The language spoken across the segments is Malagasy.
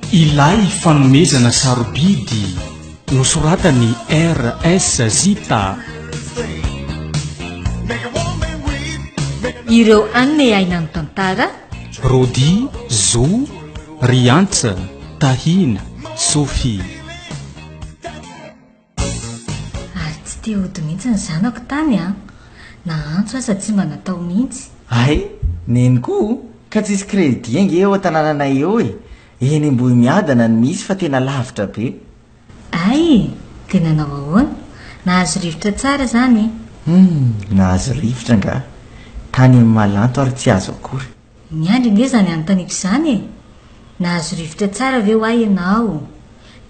Ilay fanomezana sarobidy nosoratan'i RS Zita. Ireo hanome aina ny tantara. Rody, Zo, Riantsa, Tahina, Sophie. Ary tsy te hody mihitsy ny zanako tany an! Na antso aza tsy mba natao mihitsy. Hay! Neny koa o! Ka tsisy crédit ange eo an-tanànanay eo e! Eny Ambohimiadana no misy fa tena lavitra be. Hay! Dia nanao ahoana? Nahazo rivotra tsara izany e! Humm! Nahazo rivotra angaha? Tany amin'ny Malanto ary tsy azo akory. Miandry ange izany anontaniako izany e! Nahazo rivotra tsara ve hoa ianao?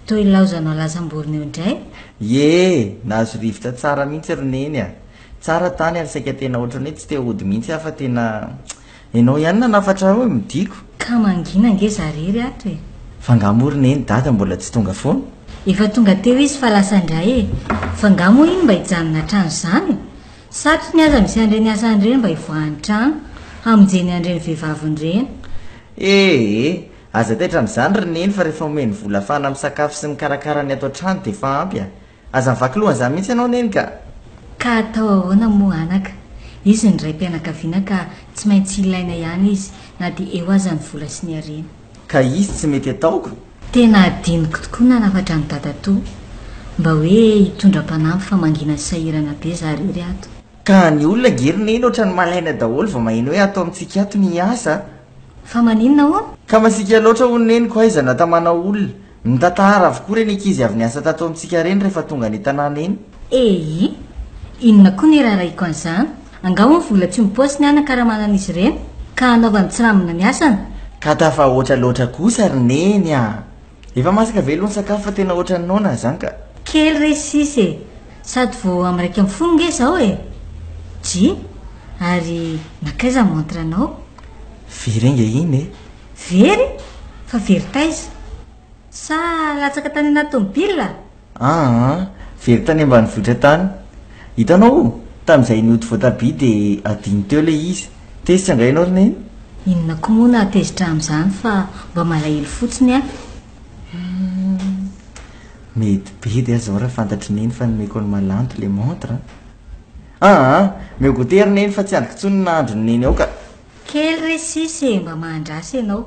Toa ilaozanao lasam-borona eo indray? Ie! Nahazo rivotra tsara mihitsy ry Neny a! Tsara tany ary saika tena ohatran'ny hoe tsy te hody mihitsy aho fa tena ianao ihany nanafatra ahy hoe modiako. Ka mangina ange za rery ato e! Fa nga moa ry Neny Dada mbola tsy tonga foana? Efa tonga teo izy fa lasa indray e! Fa nga moa iny mba hijanona hatrany izany? Satriny aza misy an'ireny asany ireny mba hivoahany trano, hamonjeny an'ireny vehivaviny ireny. Ee, aza taitra amin'izany ry Neny fa rehefa omeny vola afahana misakafo sy mikarakara ny ato an-trano dia efa ampy a! Aza mivaky loha an'izany mihitsy ianao Neny ka! Ka atao ahoana moa anaka? Izy ny raim-pianakaviana ka tsy maintsy ilaina ihany izy na dia eo aza ny vola sy ny harena. Ka izy tsy mety ataoko? Tena adinoko tokoa nanafatra an'i dadatoa mba hoe hitondra mpanampy fa mangina sy sahirana be za rery ato. Ka ny olona ange ry neny ohatran'ny malaina daholo vao maheno hoe ato amintsika ato ny hiasa a! Fa maninona hono? Ka masiaka loatra hono neniko aiza no atamana olona? Mitantara avokoa ireny ankizy avy niasa tato amintsika ireny rehefa tonga any an-tanàna eny. Eii! Inona koa ny iraharahiako an'izany? Angaha hono vola tsy mipaosy ny anakaramanan'izy ireny ka hanaovany tsirambina ny asany? Ka tafahoatra loatra kosa ry Neny a! Efa masaka ve aloha ny sakafo fa tena ohatran'ny noana aho izany ka! Kely re sisa e! Sady vao amin'ny 11 nge izao e! Dry! Ary nankaiza ny montre anao? Very ainga iny e! Very? Fa very taiza? Sa latsaka tany anaty tomobile? Aa, very tany ambanivohitra tany. Hitanao o, tamin'izay nioty voatabia dia adino teo ilay izy. Tezitra angaha ianao ry Neny? Inona koa moa no hahatezitra amin'izany fa mba malahelo fotsiny aho. Humm, mety bedy aho izao raha fantatr'i Neny fa nomeko an'i Malanto ilay montre an. Aa, omeo goûter ry Neny fa tsy andriko intsony ny nahandron'i Neny ao ka. Kely re sisa e, mba mahandrasa ianao.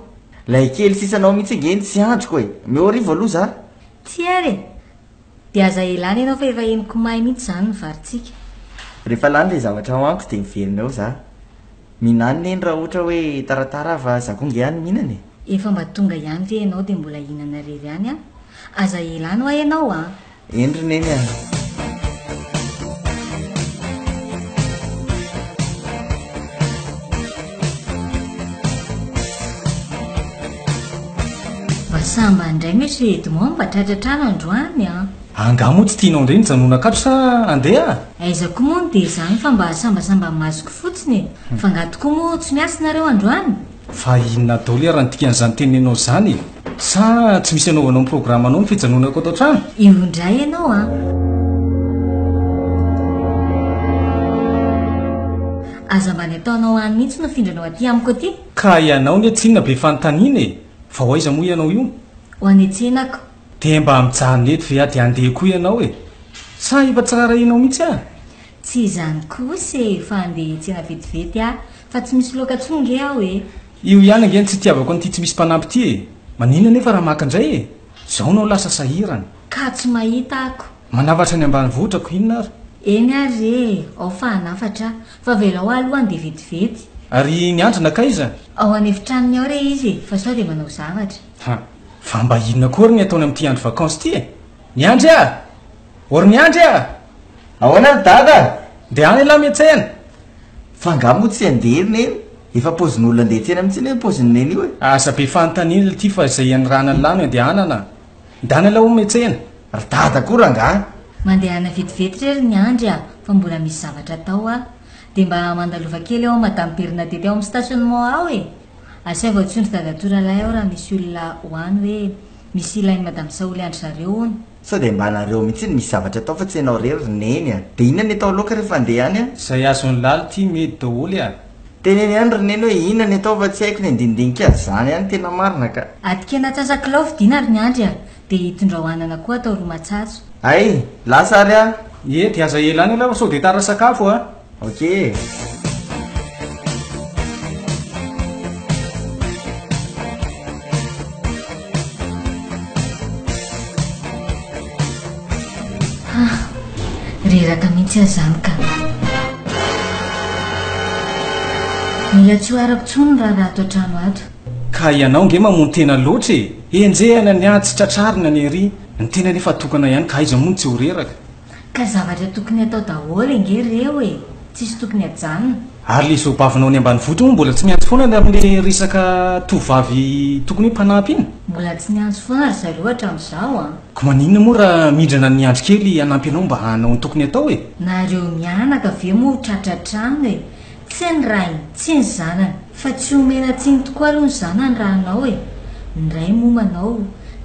Ilay kely sisanao mihitsy ange no tsy andriko e. Omeo arivo aloha za. Tsia ary e! Dia aza elana ianao fa efa henoko may mihitsy izany ny varintsika. Rehefa lany ilay zavatra ao amiko dia miverina eo za. Mihinana neny raha ohatra hoe taratara aho fa za koa nge any mihinana e! Efa mba tonga ihany ve ianao dia mbola hihinana irery ihany an? Aza elana hoa ianao an! Eny ry neny a! Mba sambany indray Monsieur Edmond mba tratra trano androany an! Angaha moa tsy tianao indray ny hijanonako ato sa handeha? Aiza koa moa no dia izany fa mba sambasambany masoko fotsiny e! Fa angaha tokoa moa tsy miasa nareo androany? Fa inona daholo ary ny dikan'izany teninao izany e? Sa tsy misy anaovanao ny programanao ny fijanonako ato an-trano? Io indray ianao an! Aza mba ny ataonao any mihitsy no afindranao aty amiko aty. Ka ianao anie tsinona be fanontaniana e! Fa ho aiza moa ianao io? Ho any an-tsenako. Dia mba mijanona eto ve aho dia handeha koa ianao e? Sa efa tsy raharahianao mihitsy aho? Tsy izany kosa e, fa handeha hiantsena vetivety aho Fa tsy misy loaka tsony nge aho e! Io ihany ange no tsy itiavako an'ity tsy misy mpanampy ity e! Maninona anefa raha maka indray e! Zao nao lasa sahirana. Ka tsy mahita ako. Manafatra ny ambanivohitra ko inona ary? Eny ary re e! Ao fa hanafatra aho. Fa avelao aho aloha handeha vetivety. Ary ny andry nankaiza? Ao an'efitranony ao re izy e! Fa sao dia manao zavatra. Ha! Fa mba inona koa ary ny ataony amin'ity andro vakansy ity e? Ny andry a! Or ny andry a! Ahoana ry dada? Ndehana ialahy miantsena! Fa angaha moa tsy handeha ry neny? Efa paozin'olona andeha hiantsena mihitsy anie ny paozin'i neny io e! Aza be fanontaniana lty fa izay anirahana an'lah no andehanana a! Ndana ialahy hono miantsena! Ry dada koa rangaha! Mandehana vetivety re ry Niandry a! Fa mbola misy zavatra atao aho. Dia mba mandalova kely ao Madame Bernadette ao amin'ny stationnement ao e! Asaivo antsoin-dry dadatoa rahalahy ao raha misy olona ho any hoe misy ilain'i Madame Saholy an-dry zareo hono. Sao dia mba nareo mihitsy no misy zavatra atao fa tsy ianao irery ry Neny a! Dia inona ny atao loaka rehefa handeha any a? Izay azon'i Laly ty mety daholo a! Teneno ihany ry neny hoe inona ny atao fa tsy haiko ny andinidinika azy zany ihany tena marina ka. Atikena antsasakilao vidiana ry Miandry a! Dia itondrao anana koa atao ro matsatso. Hay! Lasa ary aho. Ie, dia aza ela any ialahy fa sao dia tara sakafo a! Ok e! Ah! Reraka mihitsy aho izany ka. Mila tsy ho arako intsony ny raharaha ato an-trano ato. Ka ianao nge mamono tena loatra e! Enjehina ny atsy, tratrarina ny ery. Ny tena anefa tokana ihany ka aiza moa no tsy ho reraka. Ka zavatra tokony atao daholo ange ireo e! Tsisy tokony ajanona. Ary le zobavinao any ambanivohitra moa mbola tsy miantso foana ny amin'le resaka tovovavy tokony hoe mpanampy iny? Mbola tsy niantso foana ry zareo hatramin'izao an! Ko maninona moa raha mindrana ny andry kely hanampy anao mba hanao ny tokony atao e? Nareo mianaka ve moa ho tratra trano e! Tsy ny rainy, tsy ny zanany. Fa tsy omena tsiny tokoa aloha ny zanany raha hanao e! Ny ray moa manao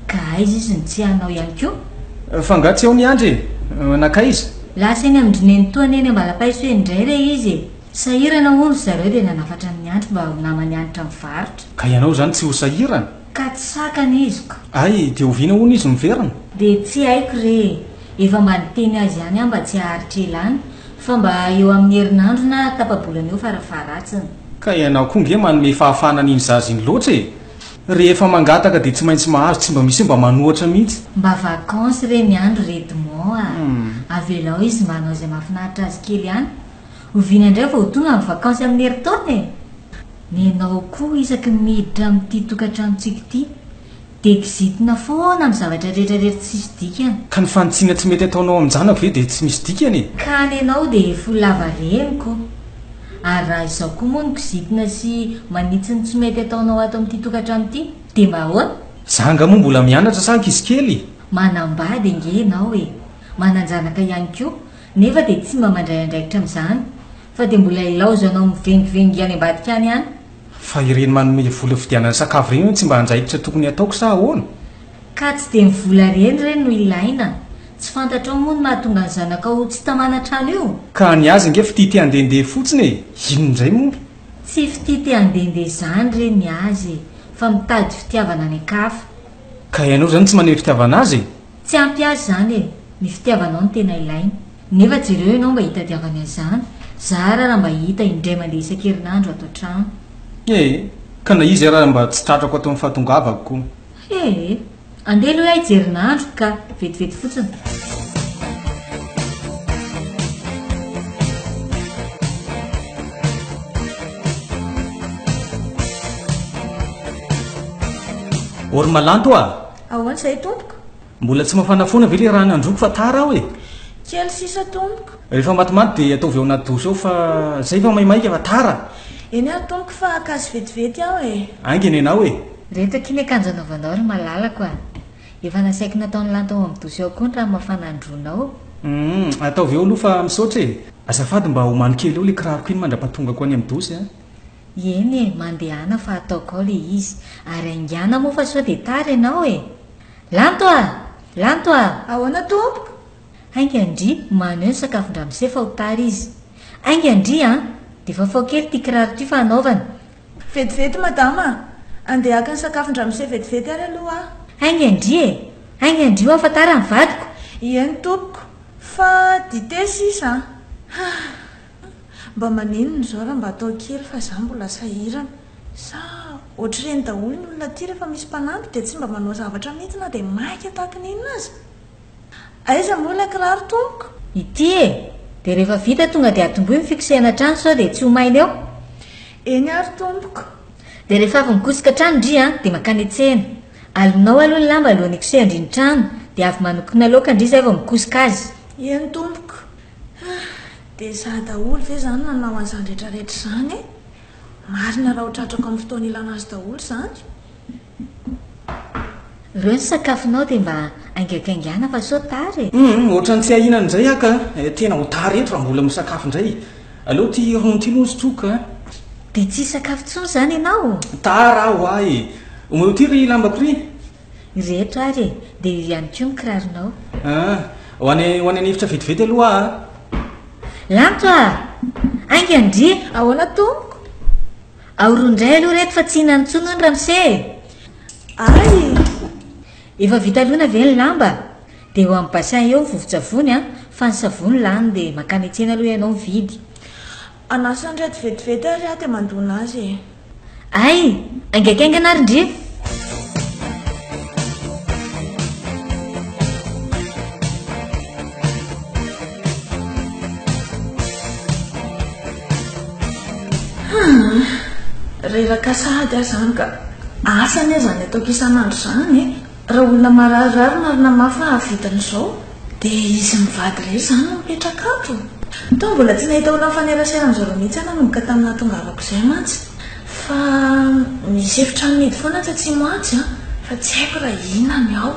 ka aiza izy no tsy hanao ihany koa? Fa nga tsy ao ny andry e? Nankaiza? Lasa eny amin-dry nenitoany eny Ambalapaiso eny indray re izy e! Sahirana hono ry zareo dia nanafatra an'i Andry mba ho naman'i Hanitra mivarotra. Ka ianao izany tsy ho sahirana? Ka tsy sakana izy ko! Hay, dia oviana hono izy miverina? Dia tsy haiko re e! Efa mba niteny azy ihany aho mba tsy haharitra ela any fa mba eo amin'ny herinandro na tapa-bolana eo farafaharatsiny. Ka ianao koa nge manome fahafahana an'iny zaza iny loatra e! Rehefa mangataka dia tsy maintsy mahazo, tsy mba misy hoe mba manohatra mihitsy. Mba vacances re ny andro ry Edmond a! Avelao izy mba hanao izay mahafinaritra azy kely ihany. Oviana indray vao ho tonga ny vacances amin'ny herintaona e? Nenao koa isaky ny miditra amin'ity tokantranontsika ity dia kizitina foana amin'ny zavatra rehetra rehetra tsisy dikany. Ka ny fanitsiana tsy mety ataonao amin-janako ve dia tsy misy dikany e? Ka nenao dia efa ho lava reniko. Ary raha izao koa moa no kizitina sy manitsy ny tsy mety ataonao ato amin'ity tokantrano ity dia mba ahoana? Za angaha moa mbola mianatra sa ankizy kely? Manambady ange ianao e! Manan-janaka ihany koa nefa dia tsy mba mandray andraikitra amin'izany fa dia mbola ilaozanao mivengivengy any ambadika any ihany. Fa ireny manome vola fividianana sakafo ireny ve tsy mba andraikitra tokony hataoko sa ahoana? Ka tsy dia ny vola ireny re no ilaina. Tsy fantatrao moa ny mahatonga ny zanakao ho tsy tamana trano io? Ka ny azy ange fitia te handehandeha fotsiny e! Inona indray moa? Tsy fitia te handehandeha izany re ny azy e! Fa mitady fitiavana any an-kafa. Ka ianao izany tsy maneho fitiavana azy e? Tsy ampy azy izany e! Ny fitiavanao no tena ilainy. Nefa jereo ianao mba hitadiavany an'izany, zara raha mba hita indray mandeha isan-kerinandro ato an-trano. Ee, ka na izy ara mba tsy tratrako ato amin'ny fahatongavako ko. Ee, andeha aloha aho hijery nahandro ka, vetivety fotsiny. Ô ry Malanto a! Ahoana izay tompoko? Mbola tsy mafana foana ve le rano androko fa tara aho e! Kely sisa tompoko. Rehefa matimaty dia ataovy ao anaty douche ao fa zay fa maimaika fa tara! Eny ary tompoko fa haka azy vetivety aho e! Haingana ianao e! Reto akia ny akanjo anaovanao ry malalako a! Efa nasaiko nataon'i Lanto ao amin'ny douche ao koa ny rano mafana androanao. Humm, ataovy eo aloha fa misaotra e! Azafady mba omano kely eo le kiraroko iny mandra-pahatongako any amin'ny douche a! Eny e, mandehana fa ataoko ao le izy, ary haingàna moa fa sao dia tara ianao e! Lanto a! Lanto a! Ahoana tompoko? Hainga ndry, maneho ny sakafon-dramose fa ho tara izy. Hainga ndry an! Dia fafao kely ity kiraro ity fa hanaovana. Vetivety madama a! Andeha haka ny sakafon-dramose vetivety ary aloha aho. Hainga ndry e! Hainga ndry hoa fa tara ny vadiko! Ieny tompoko, fa dite sisa an! Mba maninona izao raha mba atao kely fa za mbola sahirana. Sa ohatr'ireny daholo ny olona aty rehefa misy mpanampy dia tsy mba manao zavatra mihitsy na dia maika tahaka ny inona aza? Aiza moa ilay kiraro tompoko? Ity e! Dia rehefa vita tonga dia atombohy ny fikosehana trano sao dia tsy ho maina eo. Eny ary tompoko. Dia rehefa avy mikosoka trano ndry an, dia mankany an-tsena. Alonao aloha ny lamba alohan'ny hikosehan-dry ny trano, dia avy manokona laoka ndry izay vao mikosoka azy. Eny tompoko. Ah, dia izaho daholo ve izany nanao an'izany rehetrarehetra izany e? Marina raha ho tratrako amin'ny fotoana ilana azy daholo izany. Ireo ny sakafonao dia mba haingankaingàna fa sao tara e! Humm, ohatran'ny tsy hahinana indray aho ka! Tena ho tara eto raha mbola misakafo indray. Aleo ity ronono ity aloha no sotroiko a! Dia tsy hisakafo intsony izany ianao? Tara aho hoa e! Omeo ity ry lambako ry! Ireto ary e! Dia io ihany koa ny kiraronao. Ah, ho any ho any an'efitra vetivety aloha aho a! Lanto a! Haingana ndry! Ahoana tompoko? Aoroa indray aloha ireto fa tsy hihinana intsony hono ramose e! Ay! Efa vita lona ve ny lamba? Dia eo amin'ny bassin eo ny vovon-tsavony an, fa ny savony lany dia mankany an-tsena aloha ianao mividy. Hanasa an'ireto vetivety ary aho dia mandona azy e! Ay! Haingankaingana ary ndry! Hum! Reraka sahady aho izany ka! Asa anie izany ataoko isan'andro izany e! Raha olona mararirary marina mafy hahavita an'izao dia izy mivady irery izany no mipetraka ato. Toa mbola tsy nahita olona mifanerasera amin'izareo mihitsy aho nanomboka tamin'ny nahatongavako izay mantsy. Fa misy efitrano mihidy foana atsy atsimo atsy an, fa tsy haiko raha inona ny ao.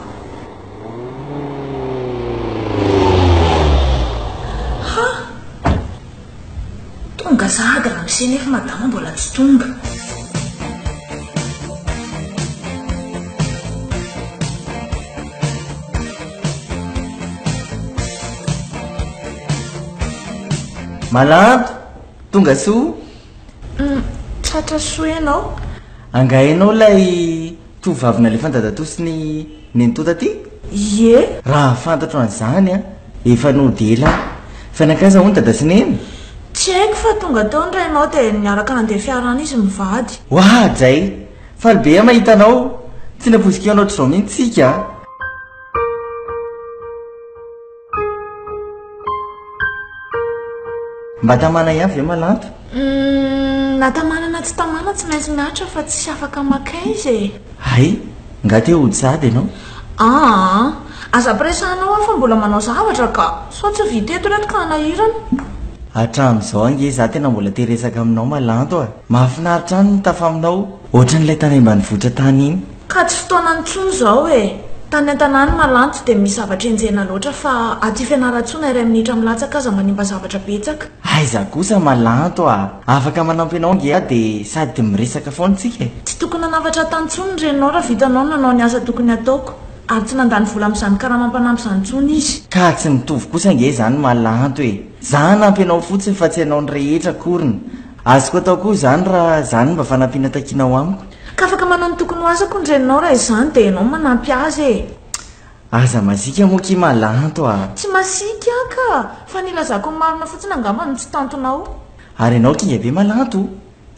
Ha! Tonga sahady ramose nefa madama mbola tsy tonga. Malanto! Tonga soa! Hum, tratra soa ianao. Angaha ianao ilay tovovavy nalefan'i dadatoa sy ny nenitoa taty? Ie. Raha fantatro an'izany an, efa nody ela aho. Fa nankaiza hono dada sy neny? Tsy haiko fa tonga teo ny rainao dia niaraka nandeha fiara any izy mivady. Oadray! Faly be aho mahita anao! Tsy nampoiziko hihaona ohatr'izao mihitsy isika a! Mba tamana ihany ve Malanto? Humm, na tamana na tsy tamana tsy maintsy miaritra fa tsy afaka maka aiza e! Hay, nga te hody sahady ianao? Aa, aza ampiresahanao aho fa mbola manao zavatra ka! Sao tsy vita eto ireto ka hanahirana. Hatramin'izao ange za tena mbola te hiresaka aminao Malanto a! Mahafinaritra any ny mitafa aminao, ohatran'ilay tany ambanivohitra tany iny. Ka tsy fotoanany intsony izao e! Tany an-tanàna Malanto dia misy zavatra enjehina loatra fa aty Fianarantsoa na iray minitra milatsaka aza manimba zavatra betsaka. Aiza kosa Malanto a! Afaka manampy anao ange aho dia sady miresaka foana tsika e! Tsy tokony hanafatra tany intsony ny reninao raha vitanao ny nanao ny asa tokony hataoko. Ary tsy nandany vola amin'izany karama mpanampy izany intsony izy. Ka tsy mitovy kosa ange izany Malanto e! Za hanampy anao fotsiny fa tsy hanao ny rehetra akoriny. Azoko atao koa izany raha izany no mba fanampiana takianao amiko. Ka afaka manao ny tokony ho asako ny reninao raha izany dia ianao no manampy azy e! Aza masiaka moa ki Malanto a! Tsy masiaka aho ka! Fa ny ilazako ny marina fotsiny angamba no tsy tantinao. Ary ianao kinga be Malanto?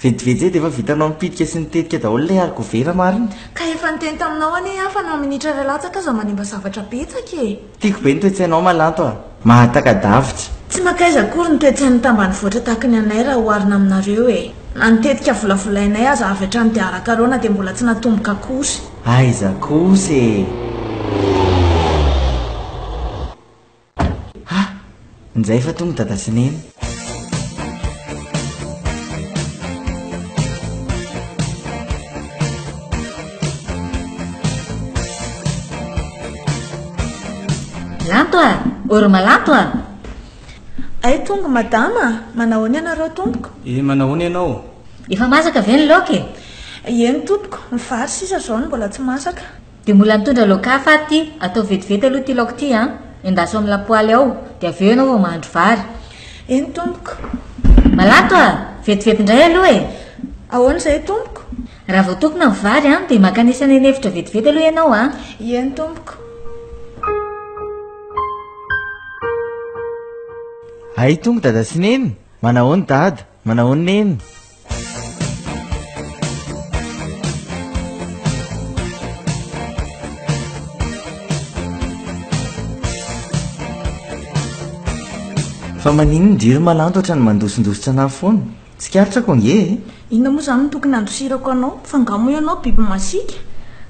Vetivety zay dia efa vitanao mipitika sy nitetika daholo ilay harikovera marina. Ka efa niteny taminao anie aho fa na minitra iray latsaka aza manimba zavatra betsaka e! Tiako be ny toe-tsainao Malanto a! Mahataka-davitra. Tsy mankaiza akory ny toe-tsain'ny tambanivohitra tahaky ny anay raha oharina aminareo e! Na ny tetika volavolainay aza avy hatrany dia arakareo na dia mbola tsy natomboka akory. Aiza kosa e! Ha! Njay fa tonga dada sy neny. Lanto a! Orma Lanto a! Hay tonga madama a! Manahoana ianareo tompoko? Eh, manahoana ianao? Efa masaka ve ny laoka e? Eny tompoko, ny vary sisa izao no mbola tsy masaka. Dia mbola nitondra laoka hafa aho ity, ataovy vetivety aloha ity laoka ity an! Endaso amin'ny lapoaly ao, dia avy eo ianao vao mahandro vary. Eny tompoko. Malato a! Vetivety indray aloha e! Ahoana izay tompoko? Raha vao tokona ny vary an, dia mankanesa any an'efitra vetivety aloha ianao an! Eny tompoko. Hay tonga dada sy neny! Manahoana dada? Manahoana neny? Fa maninona ndry ry Malanto ohatran'ny mandosindositra anah foana? Tsikaritrako ange e! Inona moa izany no tokony handosirako anao? Fa angaha moa ianao biby masiaka?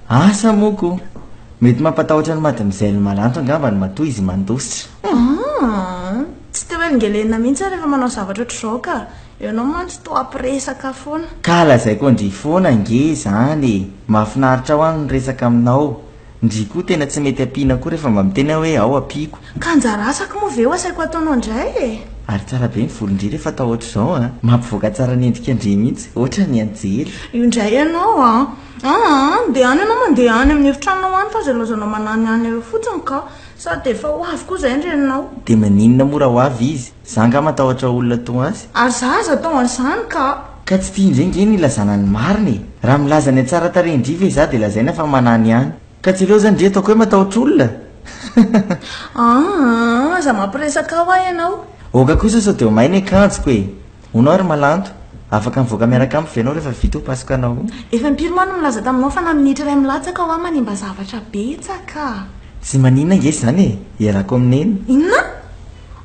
Asa moa ko! Mety mampatahotra an'i Mademoiselle Malanto angamba ny matoa izy mandositra. Hum! Tsy te ho elingelenina mihitsy aho rehefa manao zavatra ohatr'izao ka! Ianao mantsy toa mpiresaka foana. Ka lazaiko an-dry foana ange izany e! Mahafinaritra hoa ny miresaka aminao. Ndry koa tena tsy mety ampiana koa rehefa mba miteny aho hoe ao ampiako. Ka anjara asako moa ve ho asaiko hataonao indray e? Ary tsara be ny volon-dry rehefa atao ohatr'izao an! Mampivoaka tsara ny endrik'andry mihitsy, ohatra ny anjely. Io indray ianao an! Aa! Ndehana ianao mandeha any amin'ny efitranonao any fa aza ilaozanao manany any eo fotsiny ka! Sady efa ho avy koa izay ny reninao. Dia maninona moa raha ho avy izy? Za nga matahotra olona toa azy? Ary za aza atao an'izany ka! Ka tsy tia indray nge ny ilazana ny marina e! Raha milaza ny hatsaran-tarehin-dry ve za dia lazaina fa manany ihany. Ka tsy aleo zany ndry ataoko hoe matahotra olona? Aa, aza mampiresaka aho hoa ianao. Oka kosa sao dia ho may ny akanjoko e! Hono aho ry Malanto, afaka mivoaka miaraka amiko ve ianao rehefa vita io pasoka anao io? Efa impiry moa aho no milaza taminao fa na minitra iray milatsaka hoa manimba zavatra betsaka. Tsy maninona ange izany e! Iarako amin'i Neny. Inona?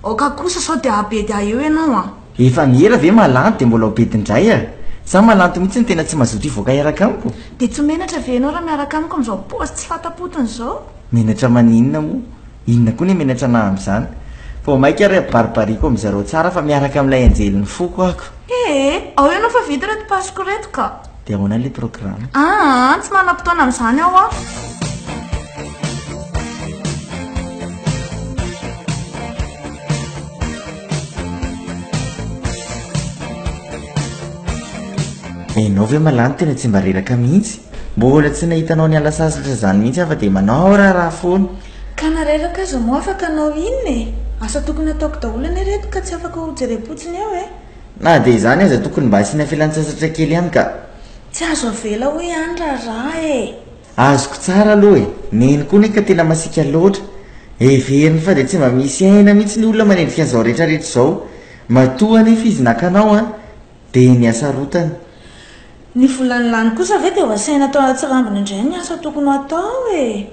Aoka kosa sao dia hahabedy ahy eo ianao an! Efa miera ve Malanto dia mbola ho bedy indray a! Sa Malanto mihitsy no tena tsy mazoto hivoaka hiaraka amiko? Dia tsy menatra ve ianao raha miaraka amiko amin'izao paozy tsy fanta-potony izao? Menatra maninona moa? Inona koa ny menatra anah amin'izany? Vao maika ary ampibaribariako amin-dry zareo tsara fa miaraka amin'ilay anjelin'ny foko ako. Ee, ao ianao fa vita ireto pasiko ireto ka! Dia ahoana ilay programme? Aa, tsy manam-potoana amin'izany aho an! Enao ve malany tena tsy mba reraka mihitsy? Mbola tsy nahita anao niala sasatra izany mihitsy aho fa dia manao raharaha foana. Ka na reraka aza moa afaka hanao inona e? Asa tokony hataoko daholo anie ireto ka tsy afaka ho jerem-potsiny eo e! Na dia izany aza tokony mba asiana fialan-tsasatra kely ihany ka. Tsy azo avela hoy ihany raharaha e! Azoko tsara aloha e! Neny koa anie ka tena masiaka loatra. Heveriny fa dia tsy mba misy aina mihitsy ny olona manendrika an'izao rehetra rehetra izao. Matoa anefa izy naka anao an, dia ny hasarotany. Ny volan'ny lany kosa ve dia ho asaina atao an-tsirambina indray ny asa tokony ho atao e!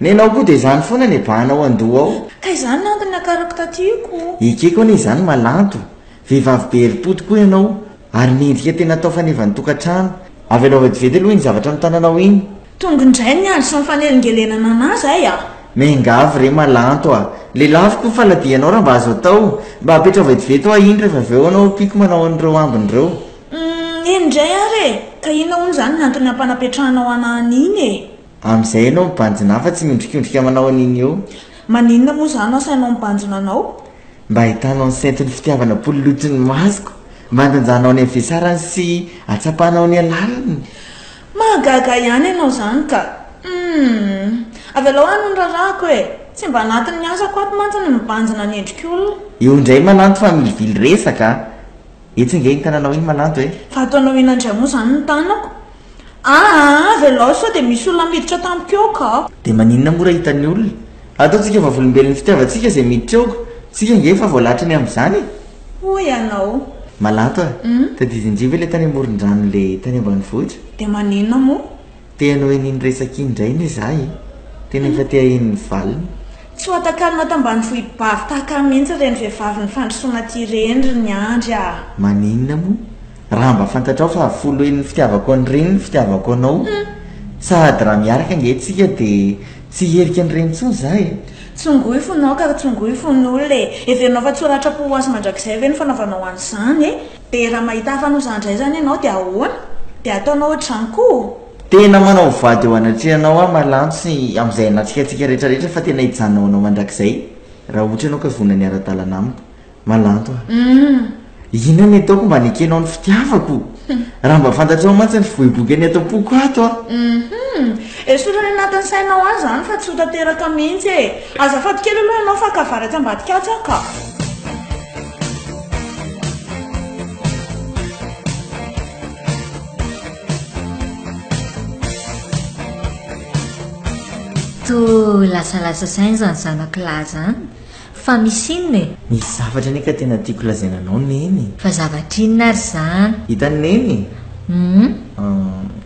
Nenao koa dia izany foana ny abahanao an-doha ao. Ka izany no antony niakarako taty ko. Ekeko anie izany Malanto. Vehivavy be herim-po tokoa ianao, ary mendrika tena atao fanevan'ny tokantrano. Avelao vetivety aloha iny zavatra amin'ny tananao iny. Tonga indray ny andro sy ny fanelingelenana anah zay a! Miangavy re Malanto a! Lelafo koa faladianao raha mba azo atao. Mba apetraho vetivety hoa iny rehefa avy eo ianao ampiako manao an'ireo ambiny ireo. Humm, eny indray ary e! Ka inona hono izany ny antony ampanapetrahanao anah an'iny e? Amin'izay ianao mibanjina ahy fa tsy miondrikondrika manao an'iny eo. Maninona moa izaho no asainao mibanjina anao? Mba ahitanao ny senton'ny fitiavana pololotry ny masoko, mba handanjanao ny havesarany sy hatsapanao ny halaliny. Mahagaga ihany ianao izany ka! Humm! Avelao any ny raharahako e! Tsy mba anatin'ny asako ato mantsy ny mibanjina ny endrik'olona. Eo indray Malanto fa milivily resaka a! Etsy ange iny tananao iny Malanto e! Fa ataonao inona indray moa izany ny tanako? Aa! Avelao sao dia misy olona miditra tampoka eo ka! Dia maninona moa raha hitan'ny olona? Ataontsika vavolombelon'ny fitiavantsika izay miditra eo ka! Tsika ange efa voalatry ny amin'izany e! Hoy ianao. Malanto a! Tadidin-dry ve ilay tany amoron-drano ilay tany ambanivohitra? Dia maninona moa? Te hanohy an'iny resaka iny indray anie za e! Tena efa te haheno ny valiny. Tsy ho atakalona tambanivohi-bavy tahaka ahy mihitsy ireny vehivavin'ny fandrosoana aty ireny ry Niandry a! Maninona moa? Raha mba fantatrao fa folo henin'ny fitiavako an'ireny ny fitiavako anao. Sady raha miaraka ange tsika dia tsy hiherika an'ireny intsony za e! Tsongoy fonao ka tsongoy fon'olona e! Heverinao fa tsy ho ratram-po ho azy mandrakizay ve ny fanaovanao an'izany e? Dia raha mahita hafa noho izany indray izany ianao dia ahoana? Dia ataonao ohatr'izany koa? Tena manao voady eo anatrehanao aho Malanto sy amin'izay hanatrika antsika rehetra rehetra fa tena hijanona ho anao mandrakizay raha ohatra ianao ka vonona ny hiara-dalana amiko. Malanto a! Inona ny ataoko mba hanekenao ny fitiavako? Raha mba fantatrao mantsy ny fiboiboika ny ato am-poko ato a! Hum! Esory any anatin'ny sainao any izany fa tsy ho tanteraka mihitsy e! Azafady kely aloha ianao fa haka vary atsy ambadika atsy aho ka! Toa lasalasa saina izany zanako lahy izany. Fa misy inona e? Misy zavatra anie ka tena tiako lazaina anao Neny e! Fa zavatra inona ary izany? Hitan'i Neny e? Hum.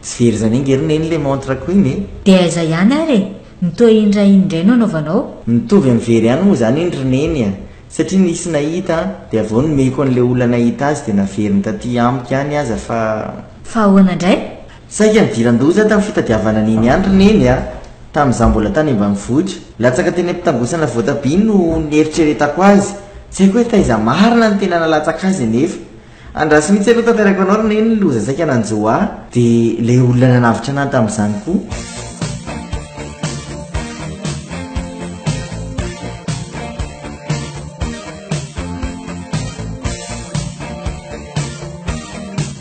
Tsy very izany ange ry Neny ilay montre-ko iny e! Dia aiza ihany ary e? Ny toa iny iray iny indray no anaovanao? Mitovy amin'ny very ihany moa izany iny ry Neny a! Satria nisy nahita dia avy eo nomeko an'ilay olona nahita azy dia naveriny taty amiko ihany aza fa. Fa ahoana indray? Saika nidiran-doza aho tamin'ny fitadiavana an'iny ihany ry Neny a! Tamin'izaho mbola tany ambanivohitra. Latsaka teny am-pitangosana voatabia no nieritreretako azy. Tsy haiko hoe taiza marina no tena nalatsaka azy anefa. Andraso mihitsy aloha tantaraiko anao ry Neny ny loza saika nanjo ahy. Dia ilay olona nanavotra anah tamin'izany koa.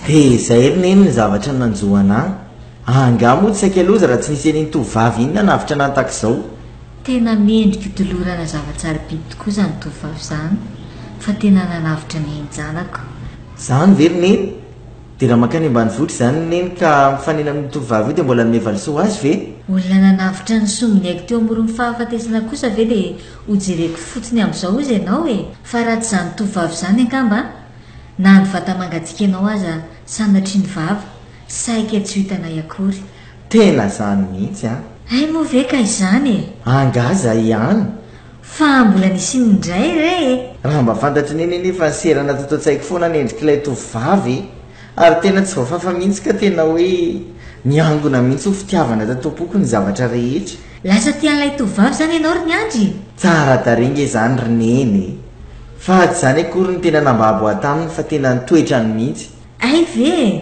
Dia izay ry Neny ny zavatra nanjo anah. Angaha moa tsy saika loza raha tsy nisy an'iny tovovavy iny nanavotra anah tahaka izao? Tena mendrika hotolorana zava-tsarobidy tokoa izany tovovavy izany fa tena nanavotra ny ain-janako. Izany ve ry Neny? Dia raha mankany ambanivohitra izany Neny ka mifanena amin'io tovovavy io dia mbola hanome valisoa ho azy ve? Olona nanavotra ny sombiniaiko teo amoron'ny fahafatesana kosa ve dia hojereko fotsiny amin'izao hozy ianao e? Fa raha tsy izany tovovavy izany angamba na ny vata-mangatsiakanao aza sanatria ny vava, saika tsy ho hitanay akory. Tena izany mihitsy an! Hay moa ve ka izany e! Angaha izay ihany? Fa mbola nisy inona indray re e! Raha mba fantatry Neny anefa ny serana tato an-tsaiko foana ny endrik'ilay tovovavy e! Ary tena tsy voafafa mihitsy ka tena hoe niangona mihitsy ho fitiavana tato am-poko ny zavatra rehetra. Lasa tia an'ilay tovovavy izany ianao ry Niandry? Tsara tarehy nge izany ry Neny e! Fa tsy izany akory no tena nambabo ahy taminy fa tena ny toetrany mihitsy. Hay ve e!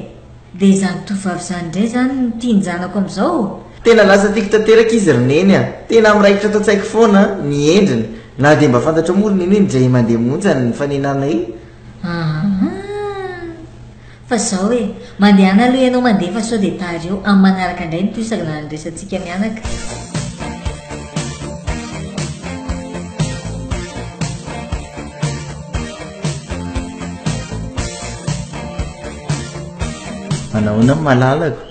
Dia izany tovovavy izany indray izany no tian-janako amin'izao? Tena lasa tiako tanteraka izy ry Neny a! Tena miraikitra ato an-tsaiko foana ny endriny, na dia mba fantatrao moa ry Neny hoe indray mandeha monja ny nifanenanay. Aa! Fa izao e! Mandehana aloha ianao mandeha fa sao dia tara eo, amin'ny manaraka indray no tohizana ny resatsika mianaka. Manahoana ny malalako?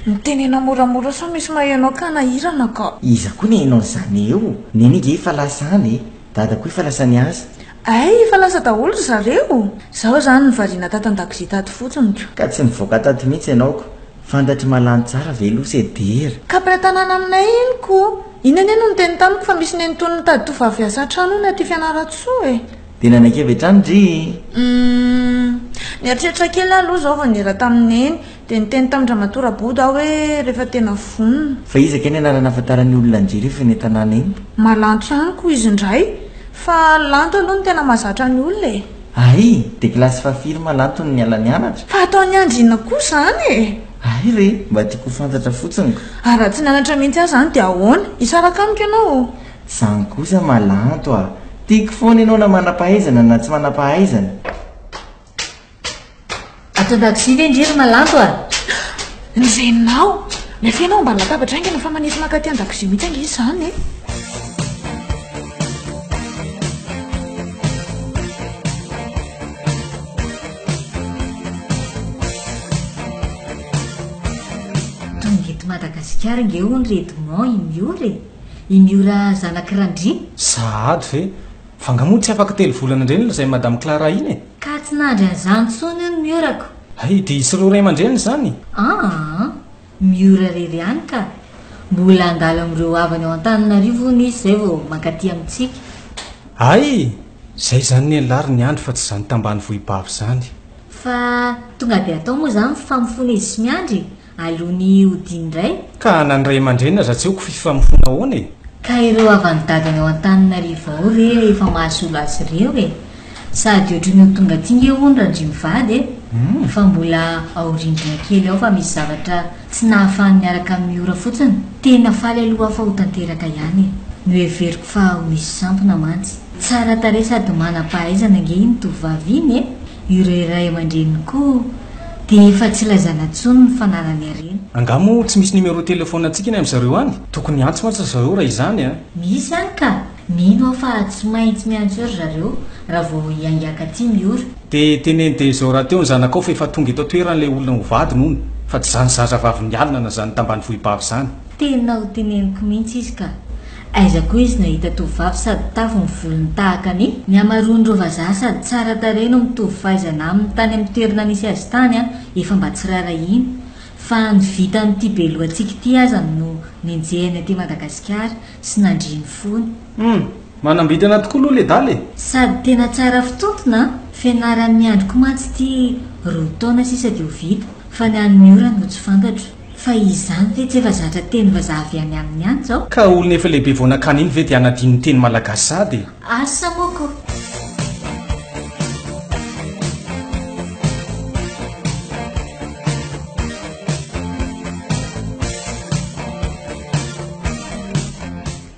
Mitenena moramora sao misy maheno ka hanahirana ka. Iza koa ny hainao an'izany eo? Neny ange efa lasa any e! Dada koa efa lasa niasa. Hay, efa lasa daholo ry zareo! Zaho izany nivarina tato an-dakozia tato fotsiny ko. Ka tsy nivoaka tato mihitsy ianao ko. Fantatr'i Malano tsara ve aloha Sedera? Ka mpiray tanàna aminay iny ko. Iny anie no niteny tamiko fa misy nenitoany mitady tovovavy hiasa an-trano hono aty Fianarantsoa e. Dia nanaiky avy hatrany ndry e! Humm. Nieritreritra kely aho aloha izao vao niera tamin'i Neny. Dia niteny tamin-dRamatoa Rabodo aho hoe rehefa tena vonona. Fa iza kay ny anarana ahafantaran'ny olona an-dry rehefa eny an-tanàna eny? Malanto ihany koa izy indray. Fa Lanto aloha no tena mahazatra ny olona e! Hay! Dia kilasy fahafiry Malanto no niala nianatra? Fa ataon'i Andry inona koa izany e? Hay re! Mba tiako ho fantatra fotsiny ko. Ary raha tsy nianatra mihitsy aho izany dia ahoana? Hisaraka amiko ianao? Tsy izany kosa Malanto a! Tiako foana ianao na manam-pahaizana na tsy manam-pahaizana. Ato an-dakozia ve ndry ry Malanto a? Ny reninao! Nefa ianao ambany latabatra haingana fa manisy mankaty an-dakozia mihitsy ange izy izany e! Tonga eto Madagasikara ange hono ry Edmond i Miora e! I Miora zanak'i Randria. Sahady ve? Fa nga moa tsy afaka 3 volana indray no lazain'i Madame Clara iny e? Ka tsy nandry an'izany intsony hono Miorako. Hay, dia hisy ireo ray aman-dreniny izany? Aa! Miora irery ihany ka. Mbola handalo amin'ireo havany ao Antananarivo hono izy izay vao mankaty amintsika. Hay! Izay izany ny an'lah ry Niandry fa tsy izany tambanivohibavy izany. Fa tonga dia atao moa izany mifamofoana izy sy Miandry? Aloha ny hodiany indray. Ka na ny ray aman-dreniny aza tsy eo ko fifamofoana ahoana e? Ka ireo havan'i dadany ao Antananarivo ao re efa mahasolo azy ireo e! Sady ohatry ny ho tonga aty nge hono Randria mivady e! Fa mbola ao rindrina kely ao fa misy zavatra tsy nahafahany niaraka amin'i Miora fotsiny. Tena faly aloha aho fa ho tanteraka ihany e! Noheveriko fa ho misy sampona mantsy. Tsara tarehy sady manam-pahaizana ange iny tovovavy iny e! Ireo ray aman-dreniny koa dia efa tsy lazaina intsony ny fananany harena. Angaha moa tsy misy numéro téléphone antsika any amin'zareo any? Tokony hiantso mantsy ry zareo raha izany a! Misy any ka! Mino aho fa tsy maintsy miantso eo ry zareo raha vao hiainga akaty Miora. Dia teneno dia izao rahateo ny zanakao fa efa tonga eto an-toerana ilay olona ho vadiny hono fa tsy izany zazavavin'ny alina na izany tambanivohibavy izany. Tena ho teneniko mihitsy izy ka! Aiza koa izy nahita tovovavy sady tafo ny volony tahaka ny. Ny hamaroan'ireo vazaha sady tsara tarehy no mitovy fahaizana aminy tany amin'ny toerana nisy azy tany efa mba tsy rarahiana fa ny vitan'ity be lohantsika ity aza no nenjehiny aty Madagasikara sy nandria ny fony. Hum! Manam-bintana tokoa aloha ledala e! Sady tena tsara fitontona an! Fianaran'ny Miandry koa mantsy ity 2 taona sisa dia ho vita fa ny an'i Miora no tsy fantatro. Fa izany ve tsy efa zatra teny vazaha avy any aminy any zao? Ka olona efa lehibe vao nakany iny ve dia hanadino ny teny malagasy sady e? Asa moa ko!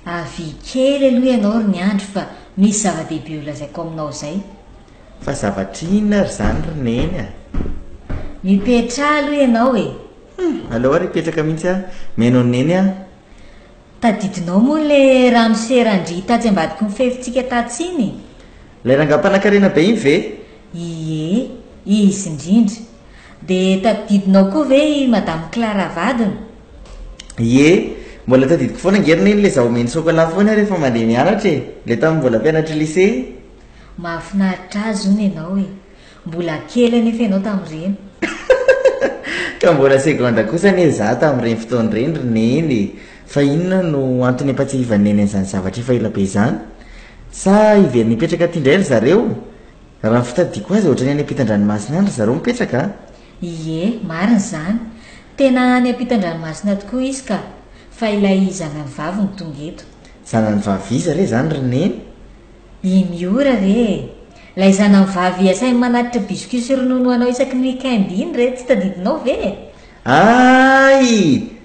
Avia kely aloha ianao ry Niandry fa misy zava-dehibe ho lazaiko aminao izay. Fa zavatra inona ary izany ry Neny a? Mipetraha aloha ianao e! Hum! Aleo ary hipetraka mihitsy aho. Mihaino an'i Neny aho. Tadidinao moa ilay ramose Randria tatsy ambadiky ny fefintsika tatsy iny? Ilay rangahy mpanankarena be iny ve? Ie, izy indrindra. Dia tadidinao koa ve i Madame Clara vadiny? Ie, mbola tadidiko foana ange ry Neny ilay izaho omeny chocolat foana rehefa mandeha mianatra e! Ilay tamin'ny mbola mpianatry lycée. Mahafinaritra azy hono ianao e! Mbola kely anefa ianao tamin'ireny. Ka mbola seconde kosa anie izaho tamin'ireny fotoana ireny ry Neny e! Fa inona no antony ampatsiahivan'i Neny an'izany zavatra efa ela be izany? Sa hiverina hipetraka aty indray ry zareo? Raha ny fitadidiako azy ohatran'ny any ampitan-dranomasina any ry zareo mipetraka a! Ie, marina izany. Tena any ampitan-dranomasina tokoa izy ka! Fa ilay zanany vavy no tonga eto. Zanany vavy iza re izany ry Neny? I Miora re e! Ilay zanany vavy asainy manatitra biscuit sy ronono ho anao isaky ny week-end iny re, tsy tadidinao ve e? Hay!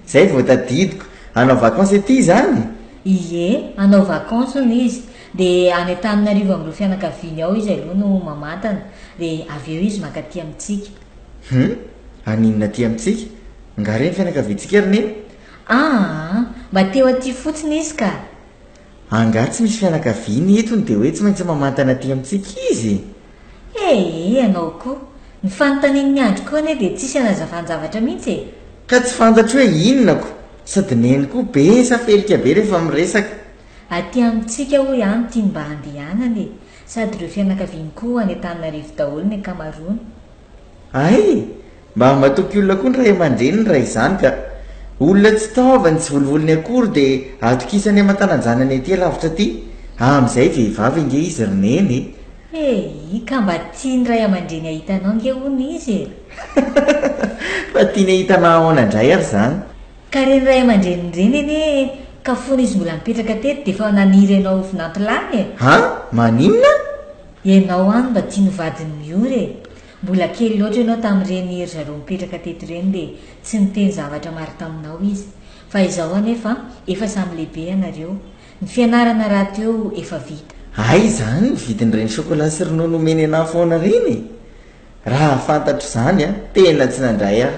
Izay vao tadidiko. Hanao vacances ety izany? Ie, hanao vacances hono izy. Dia any Antananarivo amin'ireo fianakaviany ao izy aloha no mamantana, dia avy eo izy mankaty amintsika. Hum! Haninona aty amintsika? Nga re ny fianakaviantsika ry Neny? Aa! Mba te ho aty fotsiny izy ka! Angaha tsy misy fianakaviany eto no dia hoe tsy maintsy mamantana aty amintsika izy? Ee, ianao koa. Ny fanontanian'i Andry koa anie dia tsisy anazavan-javatra mihitsy e! Ka tsy fantatro hoe inona ko! Sady Neny koa be safelika be rehefa miresaka. Aty amintsika hoy aho no tiany mba handehanana e! Sady ireo fianakaviany koa any Antananarivo daholo ny ankamaroany. Hay! Mba matoky olona koa ny ray aman-dreniny raha izany ka! Olona tsy taovany tsy volovolony akory dia atokisany aman-tanan-janany aty alavitra aty! Amin'izay vehivavy ange izy ry Neny e! Hey! Ka mba tiany ray aman-dreny hahita anao ange hono izy e! Fa tiany hahita anah ahoana indray ary izany? Ka ireny ray aman-dreniny ireny anie ka fony izy mbola nipetraka teto dia efa naniry anao ho vinantolany e! Han? Maninona? Ianao any mba tiany ho vadin'i Miora e! Mbola kely loatra ianao tamin'ireny ry zareo nipetraka teto ireny dia tsy niteny zavatra maro taminao izy. Fa izao anefa efa samy lehibe ianareo. Ny fianarana rahateo efa vita. Hay izany ny vidin'ireny chocolat sy ronono omeny anah foana ireny e! Raha fantatro izany an, tena tsy nandray aho.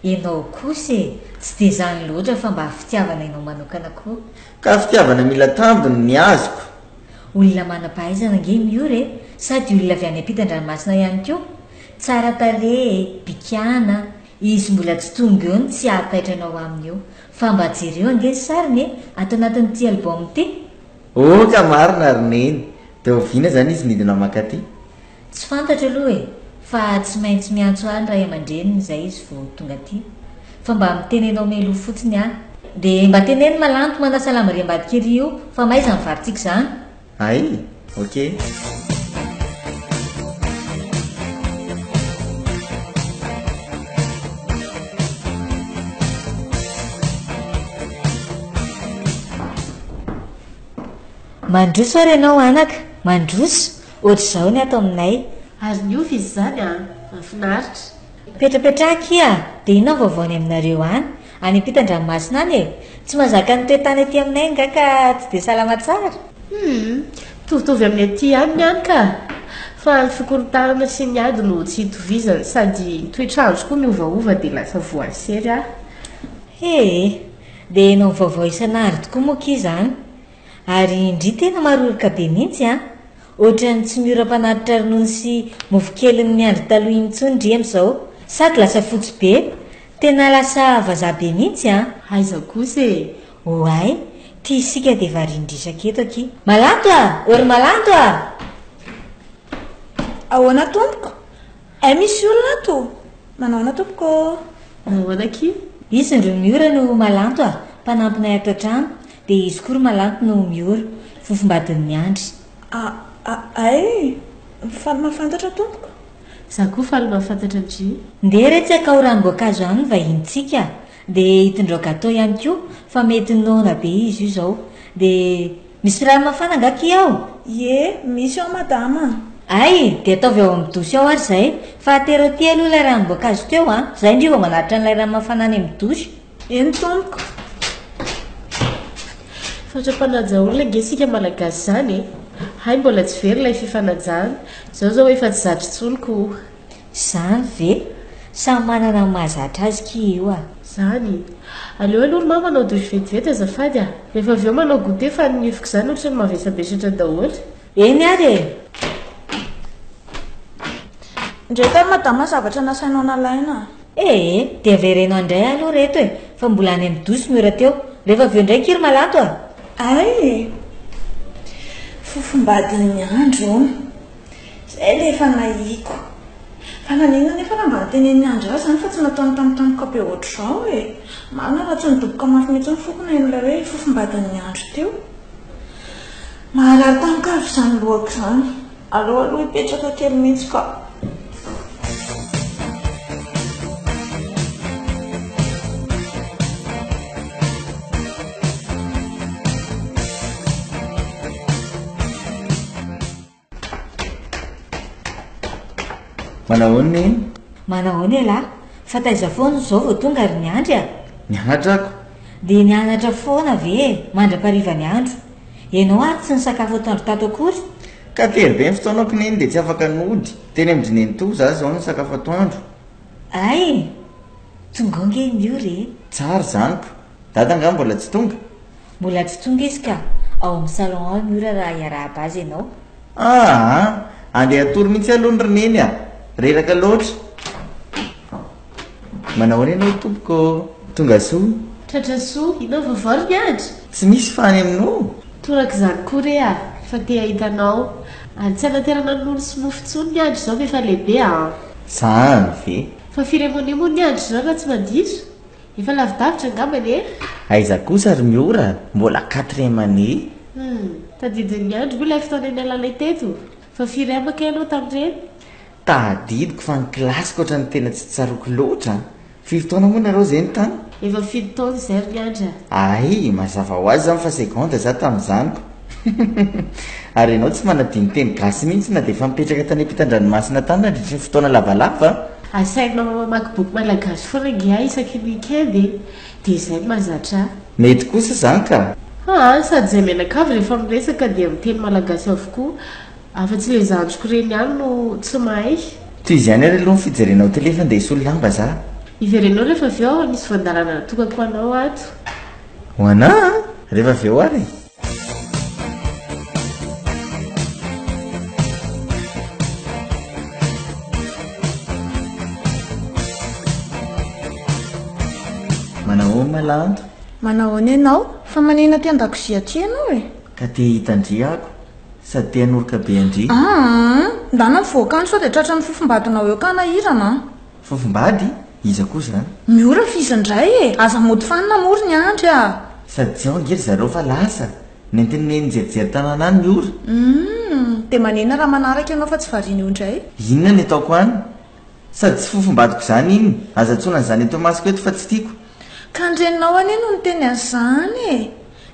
Ianao kosa e! Tsy dia izany loatra fa mba fitiavana ianao manokana koa. Ka fitiavana mila tambiny ny azoko. Olona manam-pahaizana ange Miora e! Sady olona avy any ampitan-dranomasina ihany koa. Tsara tarehy e, bikàna. Izy mbola tsy tonga eo no tsy hahataitra anao aminy eo. Fa mba jereo ange ny sariny e, ato anatin'ity album ity. Oh ka marina ry Neny! Dia oviana izany izy midina mankaty? Tsy fantatro aloha e! Fa tsy maintsy miantso ahy ny ray aman-dreniny izay izy vao tonga aty. Fa mba miteny anao mialoha fotsiny aho. Dia mba teneno Malanto manasa lamba ery ambadika ery io fa may izany varintsika izany. Hay! Ok. Mandroso ary ianao anaka, mandroso! Ohatr'izao ny ato aminay. Ary niova izy izany an! Mahafinaritra. Mipetrapetraha akia a! Dia inona ny vaovao any aminareo any? Any ampitan-dranomasina any e! Tsy mahazaka ny toe-tany aty aminay angaha ka tsy dia salama tsara? Hum! Mitovitovy amin'ny aty ihany ny any ka! Fa ny fikorontanana sy ny ady no tsy itovizany, sady ny toetr'andro koa miovaova dia lasa voasery aho. He! Dia enao vaovao isan'andro tokoa moa akia izany? Ary ndry tena maroroka be mihitsy an! Ohatran'ny tsy mioram-panatitra ronono sy mofo kelin'ny andro taloha iny intsony ndry amin'izao. Sady lasa fotsy be. Tena lasa vazaha be mihitsy an! Aiza kosa e! Oay! Ty isika dia varian-dresaka eto akia. Malanto a! Ô ry Malanto a! Ahoana tompoko? Hay misy olona ato? Manahoana tompoko ô? Manahoana akia? Izy ndry Miora no Malanto a! Mpanampinay ato an-trano. Dia izy koa ry Malanto no Miora, fofombadin'i Andry. A, a, hay! Faly mahafantatra tompoko. Za koa faly mahafantatra ndry. Ndeha re tsy hakao ranom-boankazo any ny vahinintsika a! Dia hitondrao gateau ihany koa fa mety noana be izy io izao. Dia misy rano mafana angaha akia ao? Ie, misy ao madama a! Hay! Dia ataovy ao amin'ny douche ao ary izay. Fa atero aty aloha ilay ranom-boankazo teo a! Izay ndry vao manatitra an'ilay rano mafana any amin'ny douche. Eny tompoko. Fatra-panaja olona ange isika Malagasy izany e! Hay mbola tsy very ilay fifanajana. Izao izao efa tsy zatra intsony koa. Izany ve? Samy manana ny mahazatra azy kia io a! Izany. Aleo aloha ry mama manao douche vetivety azafady a! Rehefa avy eo manao goûter fa ny nifiko izany ohatran'ny mavesabesatra daholo. Eny ary e! Ndray kay madama zavatra nasainao nalaina a! Ee, dia avereno indray aloha reto e, fa mbola any amin'ny douche Miora teo. Rehefa avy eo indray akia ry Malanto a! Hay e! Fofombadin'ny andro hono. Izay ilay efa nahiko. Fa naninona anefa raha mba notenenin'i Andry ahy izany fa tsy nataony tampotampoka be ohatr'izao e! Marina raha tsy nidoboka mafy mihitsy ny foko naheno ilay hoe fofombadin'ny andro teo. Maharary tampoka avy izany lohako izany. Aleo aloha hipetraka kely mihitsy ka. Manahoana Neny? Manahoana ialahy? Fa taiza foana izao vao tonga ry Niandry a? Nianatra ako. Dia nianatra foana ve e, mandra-pariva ny andro? Ianao ary tsy nisakafo atoandro tato akory? Ka tery be ny fotoanako Neny dia tsy afaka nody. Teny amin-dry Nenitoa za izao nisakafo atoandro. Hay e! Tonga ao nge ny ora e! Tsara izany ko! Dada angaha mbola tsy tonga? Mbola tsy tonga izy ka! Ao amin'ny salon ao ny ora raha hiarahaba azy ianao. Aa! Andeha hatory mihitsy aloha ry Neny a! Reraka loatra. Manahoana ianao tompoko ô? Tonga soa. Tratra soa. Inona vaovao ry Miandry? Tsy misy fa any aminao? Torak'izany koa re a! Fa te hahita anao. Ary tsy hanaterana nono sy mofo intsony Miandry izao fa efa lehibe an! Zany ve? Fa firy am'année moa Miandry izao raha tsy mandiso? Efa lavidavitra angambany e! Aiza kosa ry Miora, mbola quatrième année. Hum, tadidin'ny andro moa ilay fotoana nialanay teto? Fa firy amby kay ianao tamin'ireny? Tadidiko fa ny kilasiko ohatran'ny tena tsy tsaroako loatra an! Firy taona moa nareo izay no tany? Efa fito taona izay ry Miandry a! Hay, mazava ho azy izany fa seconde za tamin'izany ko! Ary ianao tsy manadino teny gasy mihitsy na dia efa nipetraka tany ampitan-dranomasina tany nandritry ny fotoana lavalava an! Asain'i mama mamaky boky malagasy foana ange aho isaky ny week-end e! Dia izay no mahazatra ahy. Mety kosa izany ka! Aa, sady izay mianakavy rehefa miresaka dia miteny malagasy avokoa, afa-tsy ilay zandriko ireny ihany no tsy mahay. Tohizo ihany ary aloha ny fijerenao télé fa ndeha hisolo lamba za. Hiverenao rehefa avy eo aho, misy voan-dalana natokako ho anao ato. Ho anà an! Rehefa avy eo ary e! Manahoana Malanto? Manahoana ianao? Fa manina aty an-dakozia aty ianao e? Ka te hahita an-dry ako, sady te hanoroka be an-dry. Aa! Ndana mivoaka any sao dia tratran'ny fofombadinao eo ka hanahirana an! Fofombady? Iza koa izany? Miora f'izy indray e! Aza mody fanina moa ry Niandry a! Sady tsy ao ange ry zareo fa lasa! Nentin'i Neny nijerijery tanàna any Miora. Humm! Dia manina raha manaraka ianao fa tsy variana eo indray? Inona ny ataoko any? Sady tsy fofombadiko izany iny! Aza antsoina an'izany eto imasoko eto fa tsy tiako! Ka ny reninao anie no niteny an'izany e!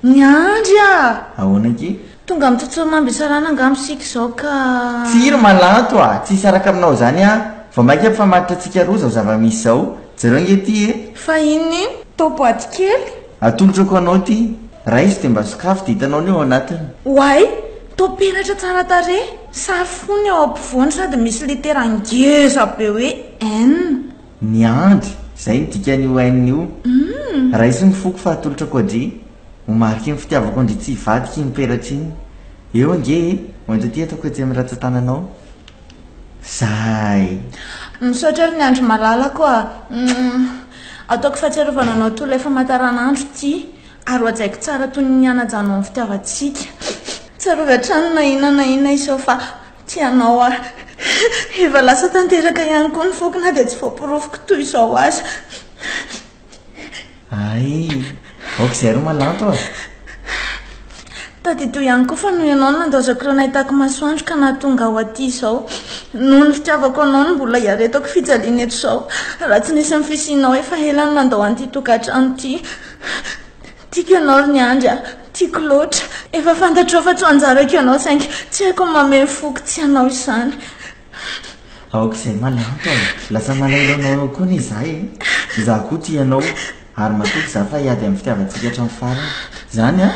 Niandry a! Ahoana akia? Tonga amin'ny tsotsoromamby isarahana angamba isika izao ka. Tsia ry Malanto a! Tsy hisaraka aminao izany aho. Vao mainka hampifamatotra antsika roa izao zava-misy izao. Jereo ange ity e! Fa inona iny? Toa boaty kely? Atolotrako anao ity. Raiso dia mba sokafy dia hitanao ny ao anatiny. Oay! Toa peratra tsara tarehy. Sary fo ny ao ampovoany sady misy litera ngeza be hoe N. Niandry, izay no dikan'io haine io. Raiso ny foko fa atolotrako an-dry. Ho mariky ny fitiavako an-dry tsy hivadika iny peratra iny. Eo ange e! Hoento aty ataoko etsy amin'ny ratsan-tananao. Zay! Misaotra ry Niandry malalako a! Ataoko fahatsiarovana anao toa ilay famantaranandro ity, ary ho hajaiko tsara toy ny hanajanao ny fitiavantsika. Tsarovy hatrany na inona na inona hiseho fa Tia anao aho. Efa lasa tanteraka ihany koa ny foko na dia tsy voaporofoko toy izao aza. Hay! Aoka izay ry Malanto a! Tadidio ihany koa fa noho ianao no nandaozako ireo nahitako masoandro ka nahatonga aho aty izao. Noho ny fitiavako anao no mbola iaretako fijaliana eto izao. Raha tsy nisy ny fisianao efa ela no nandao an'ity tokantrano ity. Tiako ianao ry Niandry a! Tiako loatra! Efa fantatrao fa tsy ho anjarako ianao saingy tsy haiko ny mamehy ny foko tsy hanao izany. Aoka izay Malanto a! Lasa malahelo anao eo koa anie izaho e! Izaho koa tia anao ary matoky izaho fa hiady amin'ny fitiavantsika hatramin'ny farany. Izany an?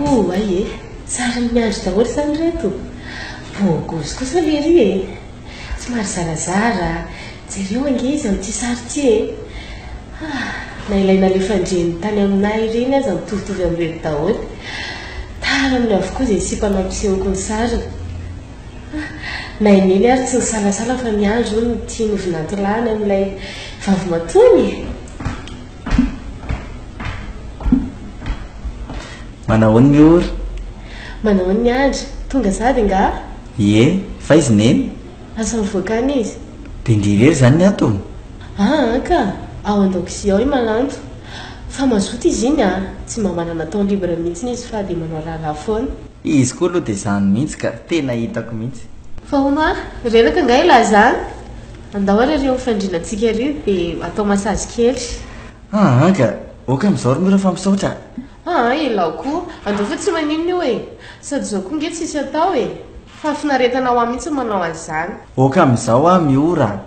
Oay e! Sarin'ny miandry daholo izany ireto? Bogosy kosa lery e! Somary zarazara, jereo ange izy amin'ity sary ity e! Na ilay nalefan-dreniny tany aminay ireny aza mitovitovy amin'ireto daholo. Tara aminy avokoa izay sipa nampisehoko ny sariny. Na i Neny ary tsy nisalasala fa miandry hono ny tiany ho vinantolahiny amin'ilay vavimatoany e! Manahoana ny ora? Manahoana ny andry? Tonga sady angaha? Ie, fa izy Neny? Lasa mivoaka any izy. Dia ndry irery izany ny ato? Aa ka! Ao an-dakozia ao i Malanto. Fa mazoto izy iny a! Tsy mba manana temps libre mihitsy izy fa dia manao raharaha foana. Izy koa aloha dia izany mihitsy ka! Tena hitako mihitsy. Fa hono hoa, reraka angaha ialahy izany? Andao ary ary eo amin'ny fandriana-tsika ery dia atao massage kely. Aa ka! Ok amin'izao ry Mira fa misaotra a! Aa ialahy koa! Andao fa tsy maninona io e! Sady izao koa ange tsisy atao e! Fahafinaretana ho ahy mihitsy ny manao an'izany. Ok amin'izao aho miora a!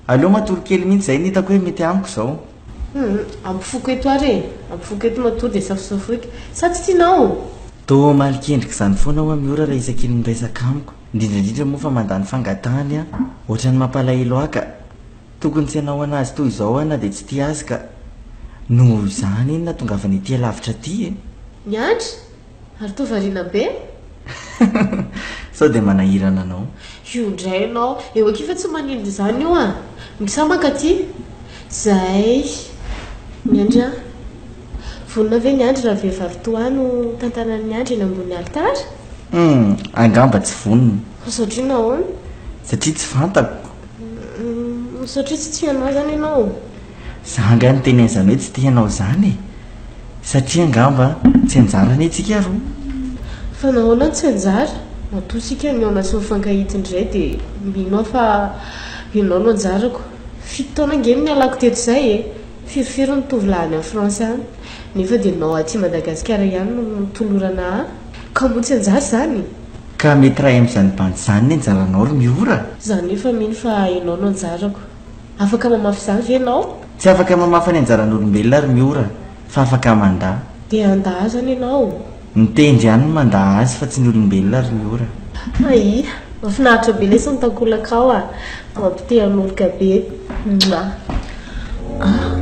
Aleo matory kely mihitsy izay no hitako hoe mety amiko izao. Humm, ampifoko eto ary e! Ampifoko eto matory dia safosafoiko. Sa tsy tianao? Toa malikendrika izany foana hoa miora raha isaky ny miresaka amiko, indrindra indrindra moa fa mandà ny fangatahany aho. Ohatran'ny mampalahelo ahy ka. Tokony tsy hanao an'azy toy izao aho na dia tsy tia azy ka. Noho izany anie no nahatongavany ety alavitra aty e! Miandry? Ary toa variana be? Sao dia manahirana anao? Io indray ianao. Eo akia fa tsy maninona izany io an! Misaha mankaty. Zay. Miandry an. Vonona ve ny andry raha vehivavy toa ahy no tantanan'ny andry eny ambony alitara? Hum, angamba tsy vonona. Satria nahoana? Satria tsy fantako. Hum, satria tsy tia anah izany ianao? Za angaha niteny an'izany hoe tsy tia anao izany e! Satria angamba tsy anjara anie tsika roa. Fa nahoana no tsy anjara? Matoa isika mihaona sy mifankahita indray dia mino aho fa ianao no anjarako. Fito taona ange no nialako teto izay e! Firifiry ny tovolahy any France any, nefa dia ianao aty Madagasikara ihany no notolorana ahy. Ka moa tsy anjara izany? Ka mety raha amin'izany bandy izany ny anjaranao ry Miora? Za nefa mino fa ianao no anjarako. Afaka mamafa izany ve ianao? Tsy afaka mamafa ny anjaran'olombelona ry Miora fa afaka mandà. Dia handà azy zany ianao? Ny tendry ihany no mandà azy fa tsy ny olombelona ry Miora. Hay! Mahafinaritra be lesy ny takolakao a! Mampite hanoroka be. Mouah! Ah!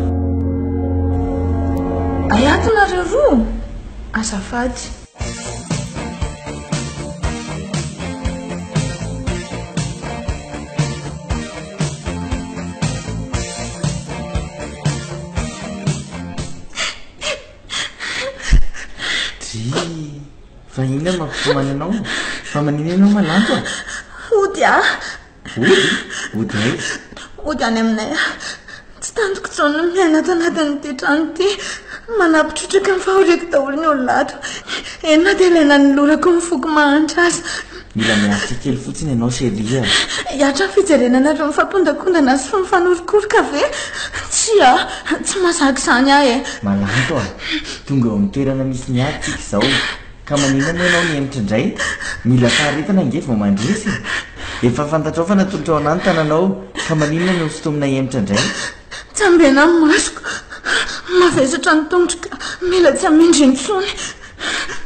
Hay ato nareo roa? Azafady. Dry, fa inona no mampitomany anao? Fa maninona ianao malanto a? Hody aho. Hody? Hody aiza? Hody any aminay aho. Tsy tantiko intsony ny miaina ato anatin'ity trano ity. Manampy trotraka ny fahoriako daholo ny olona ato. Eny na dia ilay nanolorako ny foko mahantra aza. Mila miaritra kely fotsiny ianao chérie a! Hiatra ny fijerena anareo mifampondakondana sy mifanorokoroka ve? Tsia, tsy mahazaka izany aho e! Malanto a! Tonga eo amin'ny toerana misy ny ady tsika izao. Ka maninona moa ianao mihemotra indray? Mila faharetana ange vao mandresy e! Efa fantatrao fa natolotrao anah ny tananao, ka maninona no sintomina hihemotra indray? Tsy ambena ny masoko, mavesatra ny tongotro ka mila tsy hamindra intsony.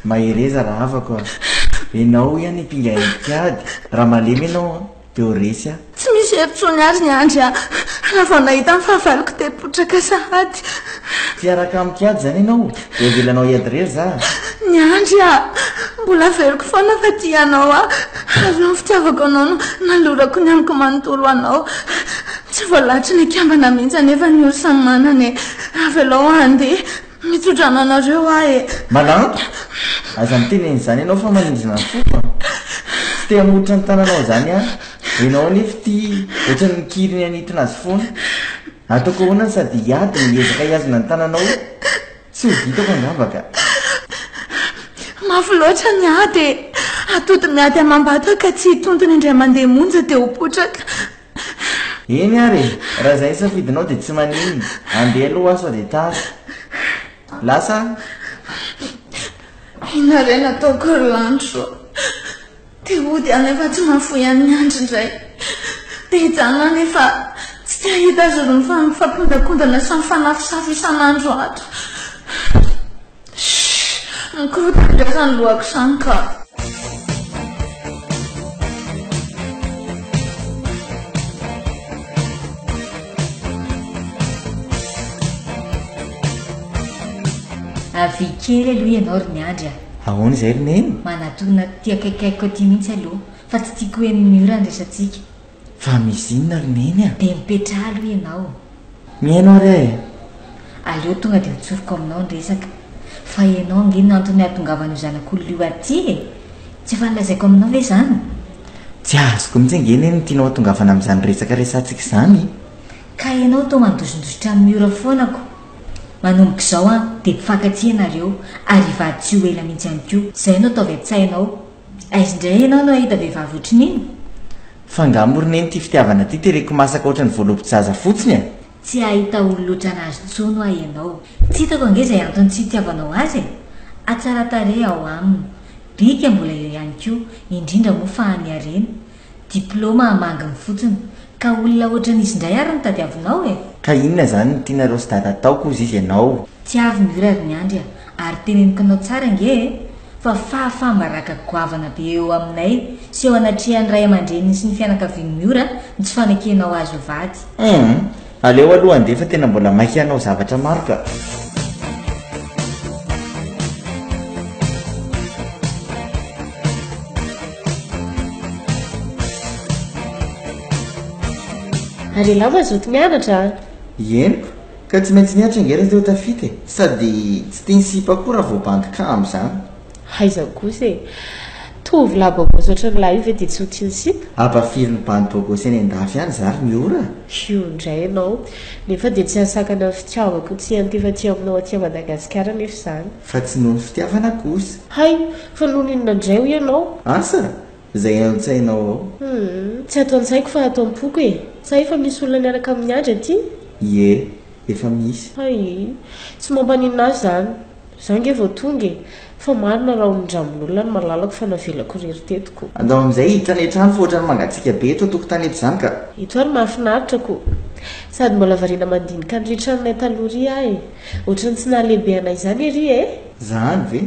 Mahereza rahavako a! Ianao ihany ampinga endrik'ady, raha malemy ianao an! Dia ho resy aho. Tsy misy hery intsony ary ny andry aho raha vao nahita ny fahavaloko dia potraka sahady. Tsy hiaraka amiko hiady izany ianao? Dia avelanao hiady irery za? Ny andry aho, mbola averiko foana fa tia anao aho ary noho ny fitiavako anao no nalorako ny amiko manontolo ho anao. Tsy voalatry ny akambana mihitsy anefa ny ory samy manana e. Avelao aho handeha. Mitsodrano anareo aho e! Malanto! Aza miteny an'izany ianao fa manindrona ny foko a! Tsy te hamoritra ny tananao izany aho. Ianao anefa ity ohatran'ny mikiry ny hanintona azy foana. Ataoko ahoana ny sady hiady no hiezaka hihazona ny tananao? Tsy ho vitako angamba ka! Mafy loatra ny ady e! Atody miady amam-bato aho ka tsy hitontona indray mandeha monja dia ho potraka. Eny ary e! Raha izay ny safidinao dia tsy maninona. Andeha aloha aho sao dia tara. Lasa aho. Inona re no ataoko ry lanitra ô? Te hody aho nefa tsy mahafoy an'i Andry indray. Te hijanona aho nefa tsy te hahita azy roa mifampondakondana sy mifanafosafo isan'andro ato. Shh! Mikorontana indray izany lohako izany ka. Avia kely aloha ianao ry Miandry a! Ahoana izay ry Neny? Manatona aty akaikikaiko aty mihitsy aloha fa tsy tiako ho henon'ny ora ny resatsika. Fa misy inona ry Neny a? Dia mipetraha aloha ianao. Mihaino ary aho e! Aleo tonga dia hotsoriko aminao ny resaka. Fa ianao ange no antony hahatongavan'io zanak'olona io aty e! Tsy efa nolazaiko aminao ve izany? Tsy azoko mihitsy ange Neny ny tianao hatongavana amin'izany resaka resahantsika izany e! Ka ianao toa mandosindositra amin'ny ora foana ko! Manomboka izao an, dia mpifankatia ianareo ary hivady tsy ho ela mihitsy ihany koa. Izay no ataovy an-tsainao. Aiza indray ianao no hahita vehivavy ohatrin'iny? Fa angaha moa ry Neny ity fitiavana ity tereko masaka ohatran'ny voalobo-jaza fotsiny e? Tsy hahita olona ohatran'azy intsony hoa ianao. Tsy hitako ange izay antony tsy hitiavanao azy e! Hatsaran-tarehy ao aminy. Bika mbola eo ihany koa, indrindra moa fa any harena. Diplaoma hamanginy fotsiny. Ka olona ohatran'izy indray ary no tadiavinao e! Ka inona izany no tianareo sy dada ataoko hozy izy ianao? Tsy avy ny ora ry Miandry a! Ary teneniko anao tsara ange e! Fa fahafaham-baraka goavana be eo aminay sy eo anatrehan'ny ray aman-dreniny sy ny fianakaviany Miora ny tsy fanekenao azy ho vady. Humm! Aleo aloha handeha fa tena mbola maika hanao zavatra maro ka! Ary ialahy mazoto mianatra a! Henoko, ka tsy maintsy nianatra ange raha te ho tafita e! Sady tsy tian'ny sipa koa raha vao bandy kamo izany. Aiza kosa e! Tovolahy bogosy ohatran'ilahy io ve dia tsy ho tian'ny sipa? Ampafirin'ny bandy bogosy any an-dafy any za ry Miora a! Io indray ianao. Nefa dia tsy hahasakana ny fitiavako tsy hiantefa aty aminao aty Madagasikara anefa izany. Fa tsy noho ny fitiavana kosa. Hay! Fa noho ny inona indray hoy ianao? Asa! Izay ao an-tsainao ao. Humm. Tsy ato an-tsaiko fa ato am-poko e! Sa efa misy olona miaraka amin'i Andry aty? Ie, efa misy. Hay! Tsy mampaninona ahy izany. Za nge vao tonga e! Fa marina raha olon-dramin'olona ny malalako fa navelako irery teto ko. Andao amin'izay hiditra any an-trano fa ohatran'ny mangatsiaka be eto an-tokotany eto izany ka. Eto ary mahafinaritra ko. Sady mbola variana mandinika an'ry tranonay taloha ry aho e. Ohatran'ny tsy nahalehibe anay izany ery e! Zany ve?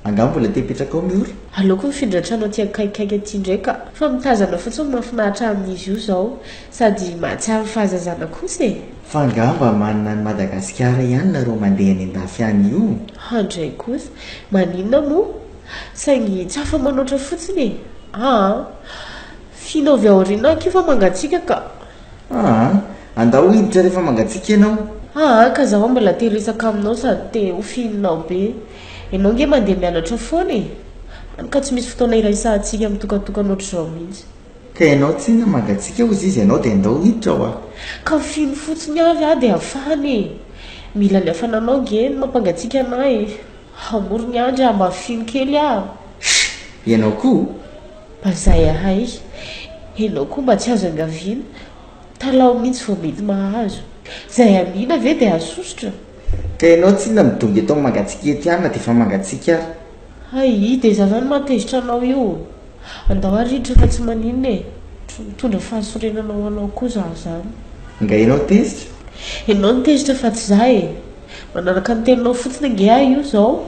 Angaha mbola te hipetraka ao Miora? Aleoko mifindra trano aty akaikikaiky aty indray ka. Fa mitazana fotsiny no mahafinaritra amin'izy io izao. Sady mahatsiaro ny fahazazana kosa e! Fa angaha mba manana an'i Madagasikara ihany nareo mandeha any andafy any io? Handray kosa. Maninona moa? Saingy tsy afa-manoatra fotsiny e! Aa! Fino avy aoriana aky io fa mangatsiaka ka! Aa! Andao hiditra rehefa mangatsiaka ianao. Aa! Ka zaho mbola te hiresaka aminao sady te ho fihininao be. Ianao nge mandeha mianatra foana e! Hany ka tsy misy fotoana iraisantsika mitokatokana ohatr'izao mihitsy. Ka ianao tsinona mangatsiaka hozy izy ianao dia andao hiditra hoa. Ka fino fotsiny avy aho dia afahana e! Mila ny hafananao nge no mampangatsiaka anah e! Hamorony andry aho mba fino kely aho. Sh! Ianao koa? Mba zay ahay. Ianao koa mba tsy azo iangaviana. Talao mihitsy vao mety mahazo. Zay amina ve dia asosotra? Ka ianao tsinona midongy eto amin'ny mangatsiaka eto ihany na dia efa mangatsiaka ary. Hay, dia za zany mahatezitra anao io. Andao ary hiditra fa tsy maninona e. Mitondra fahasorenana ho anao koa za zany. Nga ianao tezitra? Ianao no tezitra fa tsy za e. Manaraka ny teninao fotsiny ange aho io zao.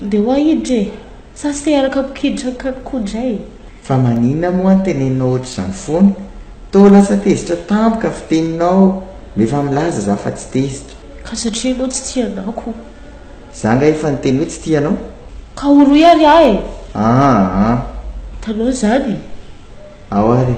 Ndeha hoa hiditra e. Sa tsy te hiaraka amiko hiditra hankany koa indray? Fa maninona moa no teneninao ohatr'izany foana? Toa lasa tezitra tampoka fiteninao nefa milaza za fa tsy tezitra. Ka satria ianao tsy tia anah ko. Za nga efa niteny hoe tsy tia anao? Ka oroy ary aho e! Aa! Hitanao izany? Ao ary e!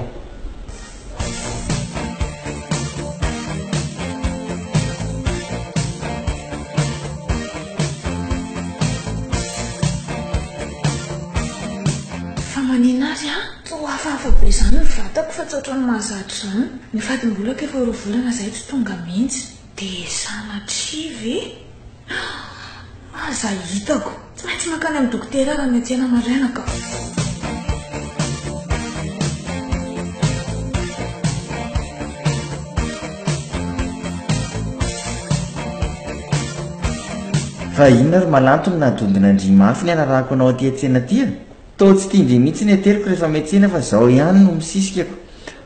Fa maninona ary an? Toa hafahafa be izany ny vatako fa tsy ohatran'ny mahazatra izany. Ny fatim-bolako efa roa volana izay tsy tonga mihitsy. Dia sanatria ve? Aza hitako. Tsy maintsy mankany amin'ny dokotera raha miantsena maraina ka. Fa inona ry Malanto no nahadondona an-dry mafy ny hanarahako anao aty an-tsena aty a? Toa tsy tian-dry mihitsy ny ateriko rehefa miantsena fa zao ihany no misisika ko.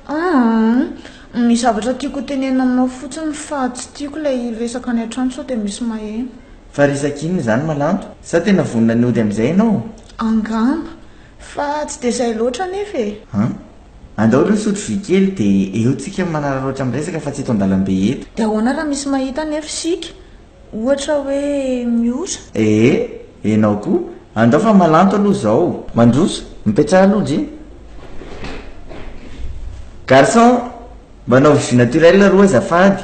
Humm, misy zavatra tiako ho tenenina aminao fotsiny fa tsy tiako ilay resaka any an-trano sao dia misy maheno. Fa resaka inona izany Malanto? Sa tena vonona ny hody amin'izay ianao? Angamba. Fa tsy dia izay loatra anefa e. An? Andao aloha hisotro vy kely dia eo tsika manararaotra miresaka fa tsy eto an-dalambe eto. Dia ahoana raha misy mahita anefa isika? Ohatra hoe miora? Ee, enao koa. Andao fa malanto aloha izao. Mandroso, mipetraha aloha ndry. Garçon, mba anaovy jus naturel roa azafady.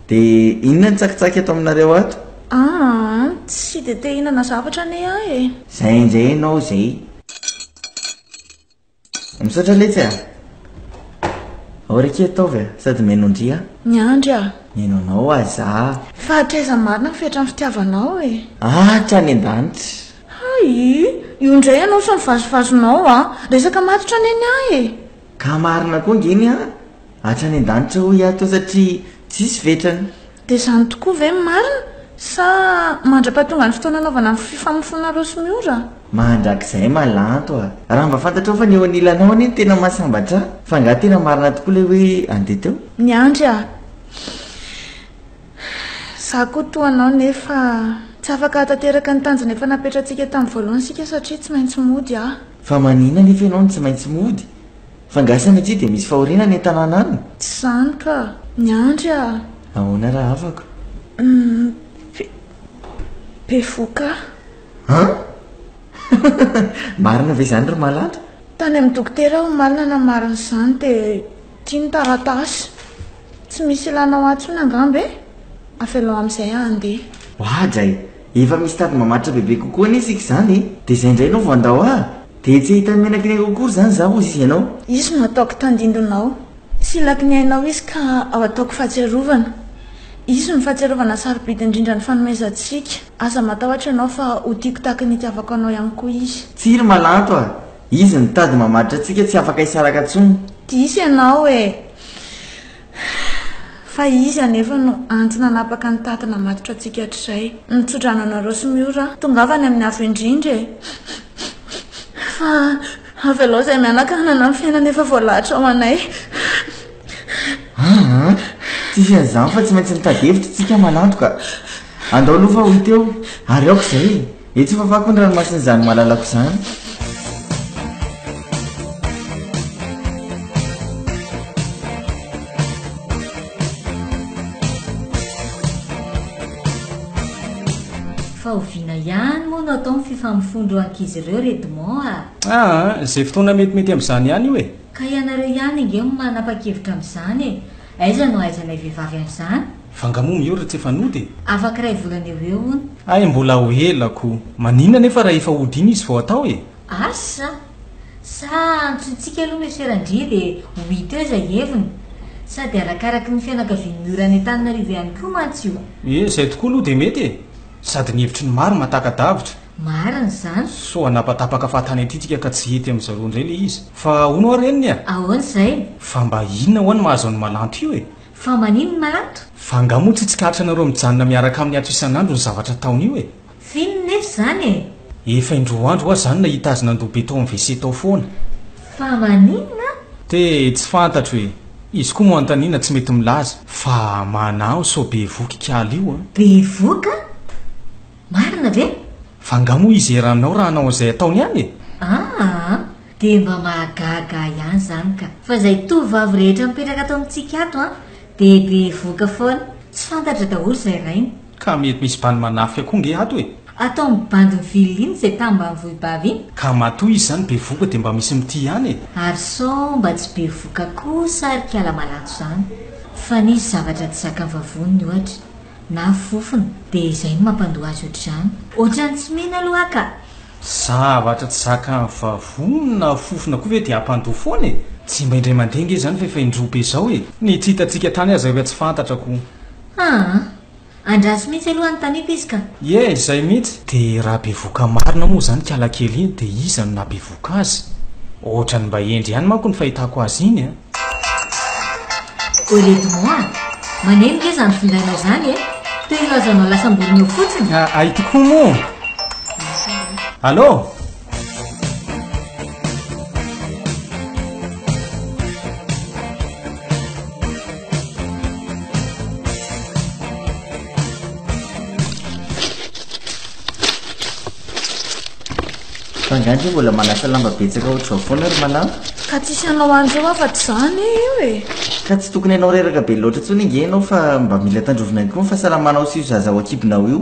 Dia inona ny tsakitsaky ato aminareo ato? Aa, tsy dia te hihinana zavatra anie aho e. Zay indray enao izay. Misaotra letsy a! Ao ry akia ataovy a! Sady mihaino an-dry a! Miandry a! Mihaino anao aho za! Fa hatraiza marina ny fetran'ny fitiavanao e? Hatrany an-danitra! Hay! Io indray ianao sy ny vazivazonao a! Resaka matotra anie ny ahy e! Ka marina koa ange ny ahy! Hatrany an-danitra hoy aho teo satria tsisy fetrany. Dia izany tokoa ve ny marina? Sa mandra-pahatonga ny fotoana anaovana ny fifamofoanareo sy Miora? Mandrakizay malanto a! Raha mba fantatrao fa ny eo anilanao anie no tena mahasambatra ahy. Fa angaha tena marina tokoa ilay hoe andeha teo? Miandry aho. Izaho koa toa anao nefa tsy afaka hahatanteraka ny tanjona efa napetrantsika tamin'ny voalohany isika satria tsy maintsy mody aho. Fa maninona anefa ianao no tsy maintsy mody? Fa angaha sanatria dia misy fahoriana any an-tanàna any? Tsy izany ka! Miandry aho. Ahoana rahavako? Be, bevohoka aho. An? Marina ve izany ry Malala? Tany amin'ny dokotera aho omaly nanamarina izany dia ity ny taratasy. Tsy misy ilanao ahy intsony angamba e? Avelao amin'izay aho handeha. Oadray! Efa misy tady mamatotra bebe kokoa anie isika izany e! Dia izay indray no vao handao ahy? Dia tsy hahita ny menaky ny aiko akory izany izaho hozy izy ianao. Izy no ataoko tandindonao. Tsy ilaky ny ainao izy ka ao ataoko fahatsiarovana. Izy no fahatsiarovana sarobidy indrindra ny fanomezantsika. Aza matahotra ianao fa ho tiako tahaka ny itiavako anao ihany koa izy. Tsia ry Malanto a! Izy no tady mamatotra antsika tsy afaka hisaraka intsony. Diso ianao e! Fa izy anefa no antsy nanapaka ny tady namatotra antsika hatrizay. Mitsodrano anareo sy Miora aho. Tongava any amin'ny avo indrindra e! Fa avelao izay mianaka hanana ny fiainana efa voalahatra ho anay. Aa! Tsisy an'izany fa tsy maintsy mitady hevitra isika Malanto ka! Andao aloha fa ho hita eo. Ary aoka izay e! Etsy fafako ny ranomasin'izany malalako izany. Fa oviana ihany moa no atao ny fifamofoan'ireo ankizy ireo ry Edmond a? Aa, izay fotoana metimety amin'izany ihany io e! Ka ianareo ihany ange no manapa-kevitra amin'izany e! Aiza no ahaizanay vehivavy an'izany? Fa nga moa Miora tsy efa nody e? Afaka iray volana eo ho eo hono. Hay mbola ho ela ko! Maninona anefa raha efa hody iny izy vao atao e? Asa! Sa antsointsika aloha Monsieur Randria dia ho hita eo izay heviny. Sady arakaraky ny fianakavian'i Miora any Antananarivo ihany koa mantsy io. Ie, izay tokoa aloha dia mety e! Sady ny hevitry ny maro mahataka-davitra. Marina izany. Sao hanapatapaka fahatany aty tsika ka tsy hety amin zareo indray le izy. Fa hono hoa reniny a! Ahoana izay? Fa mba inona hoa ny mahazo an'i Malanto io e? Fa manino ny Malanto? Fa angaha moa tsy tsikaritra anareo mijanona miaraka aminy ato isan'andro ny zavatra ataony io e? F'inona nefa izany e? Efa indroa andro hoa zany nahita azy nandoa be tao amin'ny WC tao foana. Fa maninona? Te tsy fantatro e! Izy koa moa anontaniana tsy mety milaza. Fa manaho sao bevoka ikala io a! Bevoka? Marina ve? Fa nga moa izy eranao raha hanao an'izay ataony ihany e? Aa! Dia mba mahagaga ahy ihany izany ka. Fa izay tovovavy rehetra mipetraka ato amintsika ato an, dia bevoka foana. Tsy fantatra daholo izay rainy. Ka mety misy bandy manafika koa nge ato e! Atao amin'ny bandy mivilina iny izay tambanivohibavy iny. Ka matoa izy izany bevoka dia mba misy mitia ihany e! Ary sao mba tsy bevoka kosa ary kiala malanto izany. Fa nisy zavatra tsy zakan'ny vavoniny ohatra. Na fofona, dia izay no mampandoa azy ohatr'izany. Ohatran'ny tsy mino aloha aho ka! Zavatra tsy zakan'ny vavony na fofona koa ve dia hampandoa foana e? Tsy mba indray mandeha ange izany fa efa indroa be izao e! Ny tsy hitantsika tany aza efa tsy fantatra ko! Aa! Andraso mihitsy aloha anontaniako izy ka! Ie, izay mihitsy! Dia raha bevoka marina moa izany kalakely iny dia iza no nahabevoka azy? Ohatran'ny mba hendry ihany manko ny fahitako azy iny a! Ry Edmond a! Maneno nge izany findainao izany e! Toy ny ilazanao lasam-bolony eo fotsiny. Hay tokoa moa! Allô? Fa. angaha ndry mbola manasa lamba betsaka ohatr'izao foana ry Malanto? Ka tsisy hanao an'ireo afa-tsy za anie io e! Ka tsy tokony hanao reraka be loatra intsony ange ianao fa mba mila tandrovina ihany koa ny fahasalamanao sy io zaza ao an-kibonao io.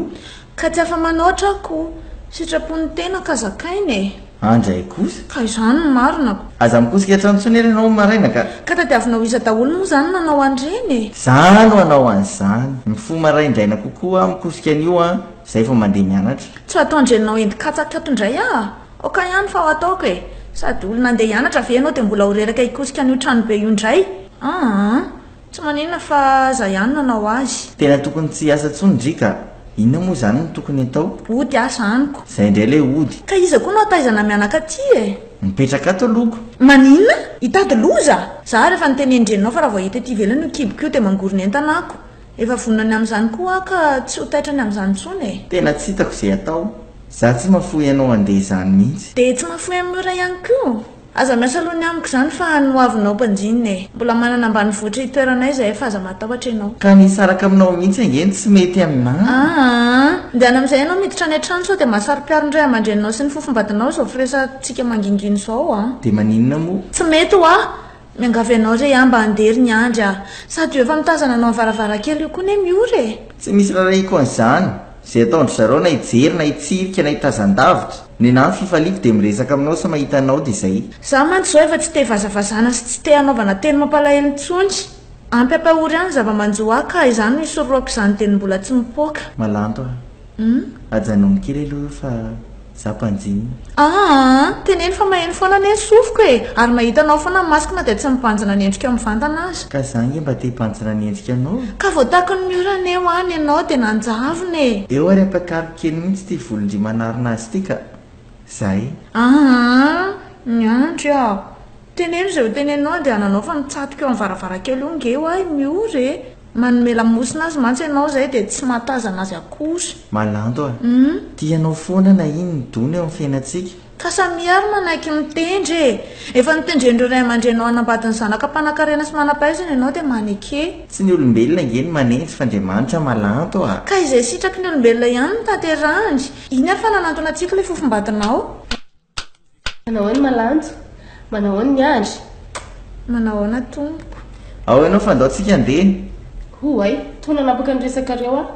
Ka tsy afa-manoatra aho ko! Sitrapon'ny tena ka zakaina e! Andray kosa. Ka izany no marina ko! Aza mikosika hatrany intsony ary ianao maraina ka! Ka tadiavinao iza daholo moa izany nanao an'ireny e? Za no hanao an'izany! Mifoha maraindraina kokoa aho mikosika an'io an, zay vao mandeha mianatra. Tsy ho ataon-dreninao endin-katsaka ato indray aho! Aoka ihany fa ho ataoko e! Sady olona andeha hianatra ve ianao dia mbola ho reraka hikosika an'io tranobe io indray? Aa! Tsy maninona fa za ihany no hanao azy. Tena tokony tsy hiasa intsony ndry ka! Inona moa izany no tokony atao? Hody aho zaniko. Izay indray ilay hody. Ka iza koa no hataizana mianaka aty e? Mipetraka ato aloha ko. Maninona? Hitady loza? Za ary efa notenenin-dreninao fa raha vao hita ety ivelany io kiboko io dia mangorona entana ako. Efa vonona ny amin'izany koa aho ka tsy ho taitra ny amin'izany intsony e. Tena tsy hitako izay atao. Za tsy mahafoy anao handeha izany mihitsy. Dia tsy mahafoy an'i Miora ihany koa? Aza miasa loha ny amiko izany fa ny hoavinao banjinina e. Mbola manana ambanivohitra hitoeranay izahay fa aza matahotra ianao. Ka ny hisaraka aminao mihitsy ange no tsy mety aminà. Aa! Ndehana amin'izay ianao miditra any an-trano sao dia mahasaro-piaro ny ray aman-dreninao sy ny fofombadinao izao firesahantsika mangingina izao a! Dia maninona moa? Tsy mety hoa! Miangavy anao re aho mba handeha ry Miandry a! Sady io efa mitazana anao amin'ny varavarankely io koa ne Miora e! Tsy misy rarahiko an'izany. Izay ataon-dry zareo na hijery na hitsirika na hitazan-davitra. Nenà ny fifaliako dia miresaka aminao sy mahita anao dia izay. Za mantsy izao efa tsy te vazavazana sy tsy te hanaovana teny mampalahelo intsony. Ampy ampahory ahy ny zava-manjo ahy ka izany no isorohako izany dieny mbola tsy mipoaka. Malanto a! Ajanony kely aloha io fa za mpanjinina. Aa! Teneno fa maheno foana anie ny sofiko e! Ary mahita anao foana ny masoko na dia tsy mibanjina ny endrikao mivantana aza. Ka za ange mba te hibanjina ny endrikanao. Ka voatakon'ny miorana eo any ianao dia nanjavona e! Eo ary ampakariko kely mihitsy ity volon-dry manarona azy ity ka! Zay. Aa! Miandry aho. Teneno izay ho teneninao andehananao fa mitsatoka eo amin'ny varavarankely eo nge ho'a i Miora e! Manome lamosina azy mantsy ianao izay dia tsy mahatazana azy akory. Malanto a! Tia anao foana na inn ny dona eo amin'ny fiainantsika. Ka samia ary manaiky mitendry e! Efa notendren'ireo ray aman-dreninao hanambady ny zanaka mpanankarena sy manam-pahaizana ianao dia maneke. Tsy ny olombelona ange no manendry fa Andriamanitra malanto a! Ka izay sitraky ny olombelona ihany no tanterahany. Iny ary fa nanantona antsika ilay fofombadinao. Manao ahoana Malanto? Manao ahoana Miandry? Manao ahoana tompoko? Ao ianao fa ndao tsika andeha. Oay, toa nanapaka ny resakareo aho.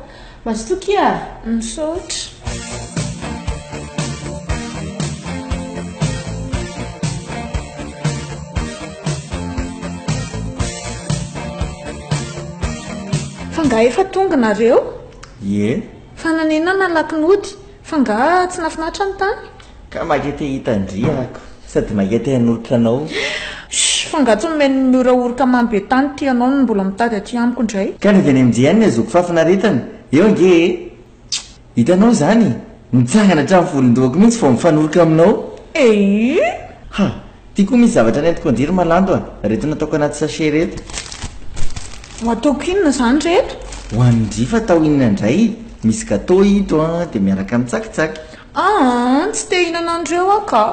Mazotoa kia a! Misaotra. Fa nga efa tonga nareo? Ie. Fa naninona nalaky nody? Fa nga tsy nafinaritra ny tany? Ka maika te hahita an-dry ako. Sady maika te hanolotra anao. Shh, fa nga tsy nomen'i Miora oroka mamy be tany ity ianao no mbola mitady aty amiko indray? Ka ny avy any amin-dry ihany no azoako fahafinaretana. Eo ange e! Hitanao izany? Mitsangana hatramin'ny volon-dohako mihitsy vao mifanoroka aminao. Eii! Ha! Ty koa misy zavatra nentiko an-dry ry Malanto a! Reto nataoko anaty sachet reto. Ho ataoko inona izany reto? Ho an'ndry fa atao inona indray? Misy gateau ito an, dia miaraka amin'ny tsakitsaky. Aa, tsy te hihinana an'ireo aho ka.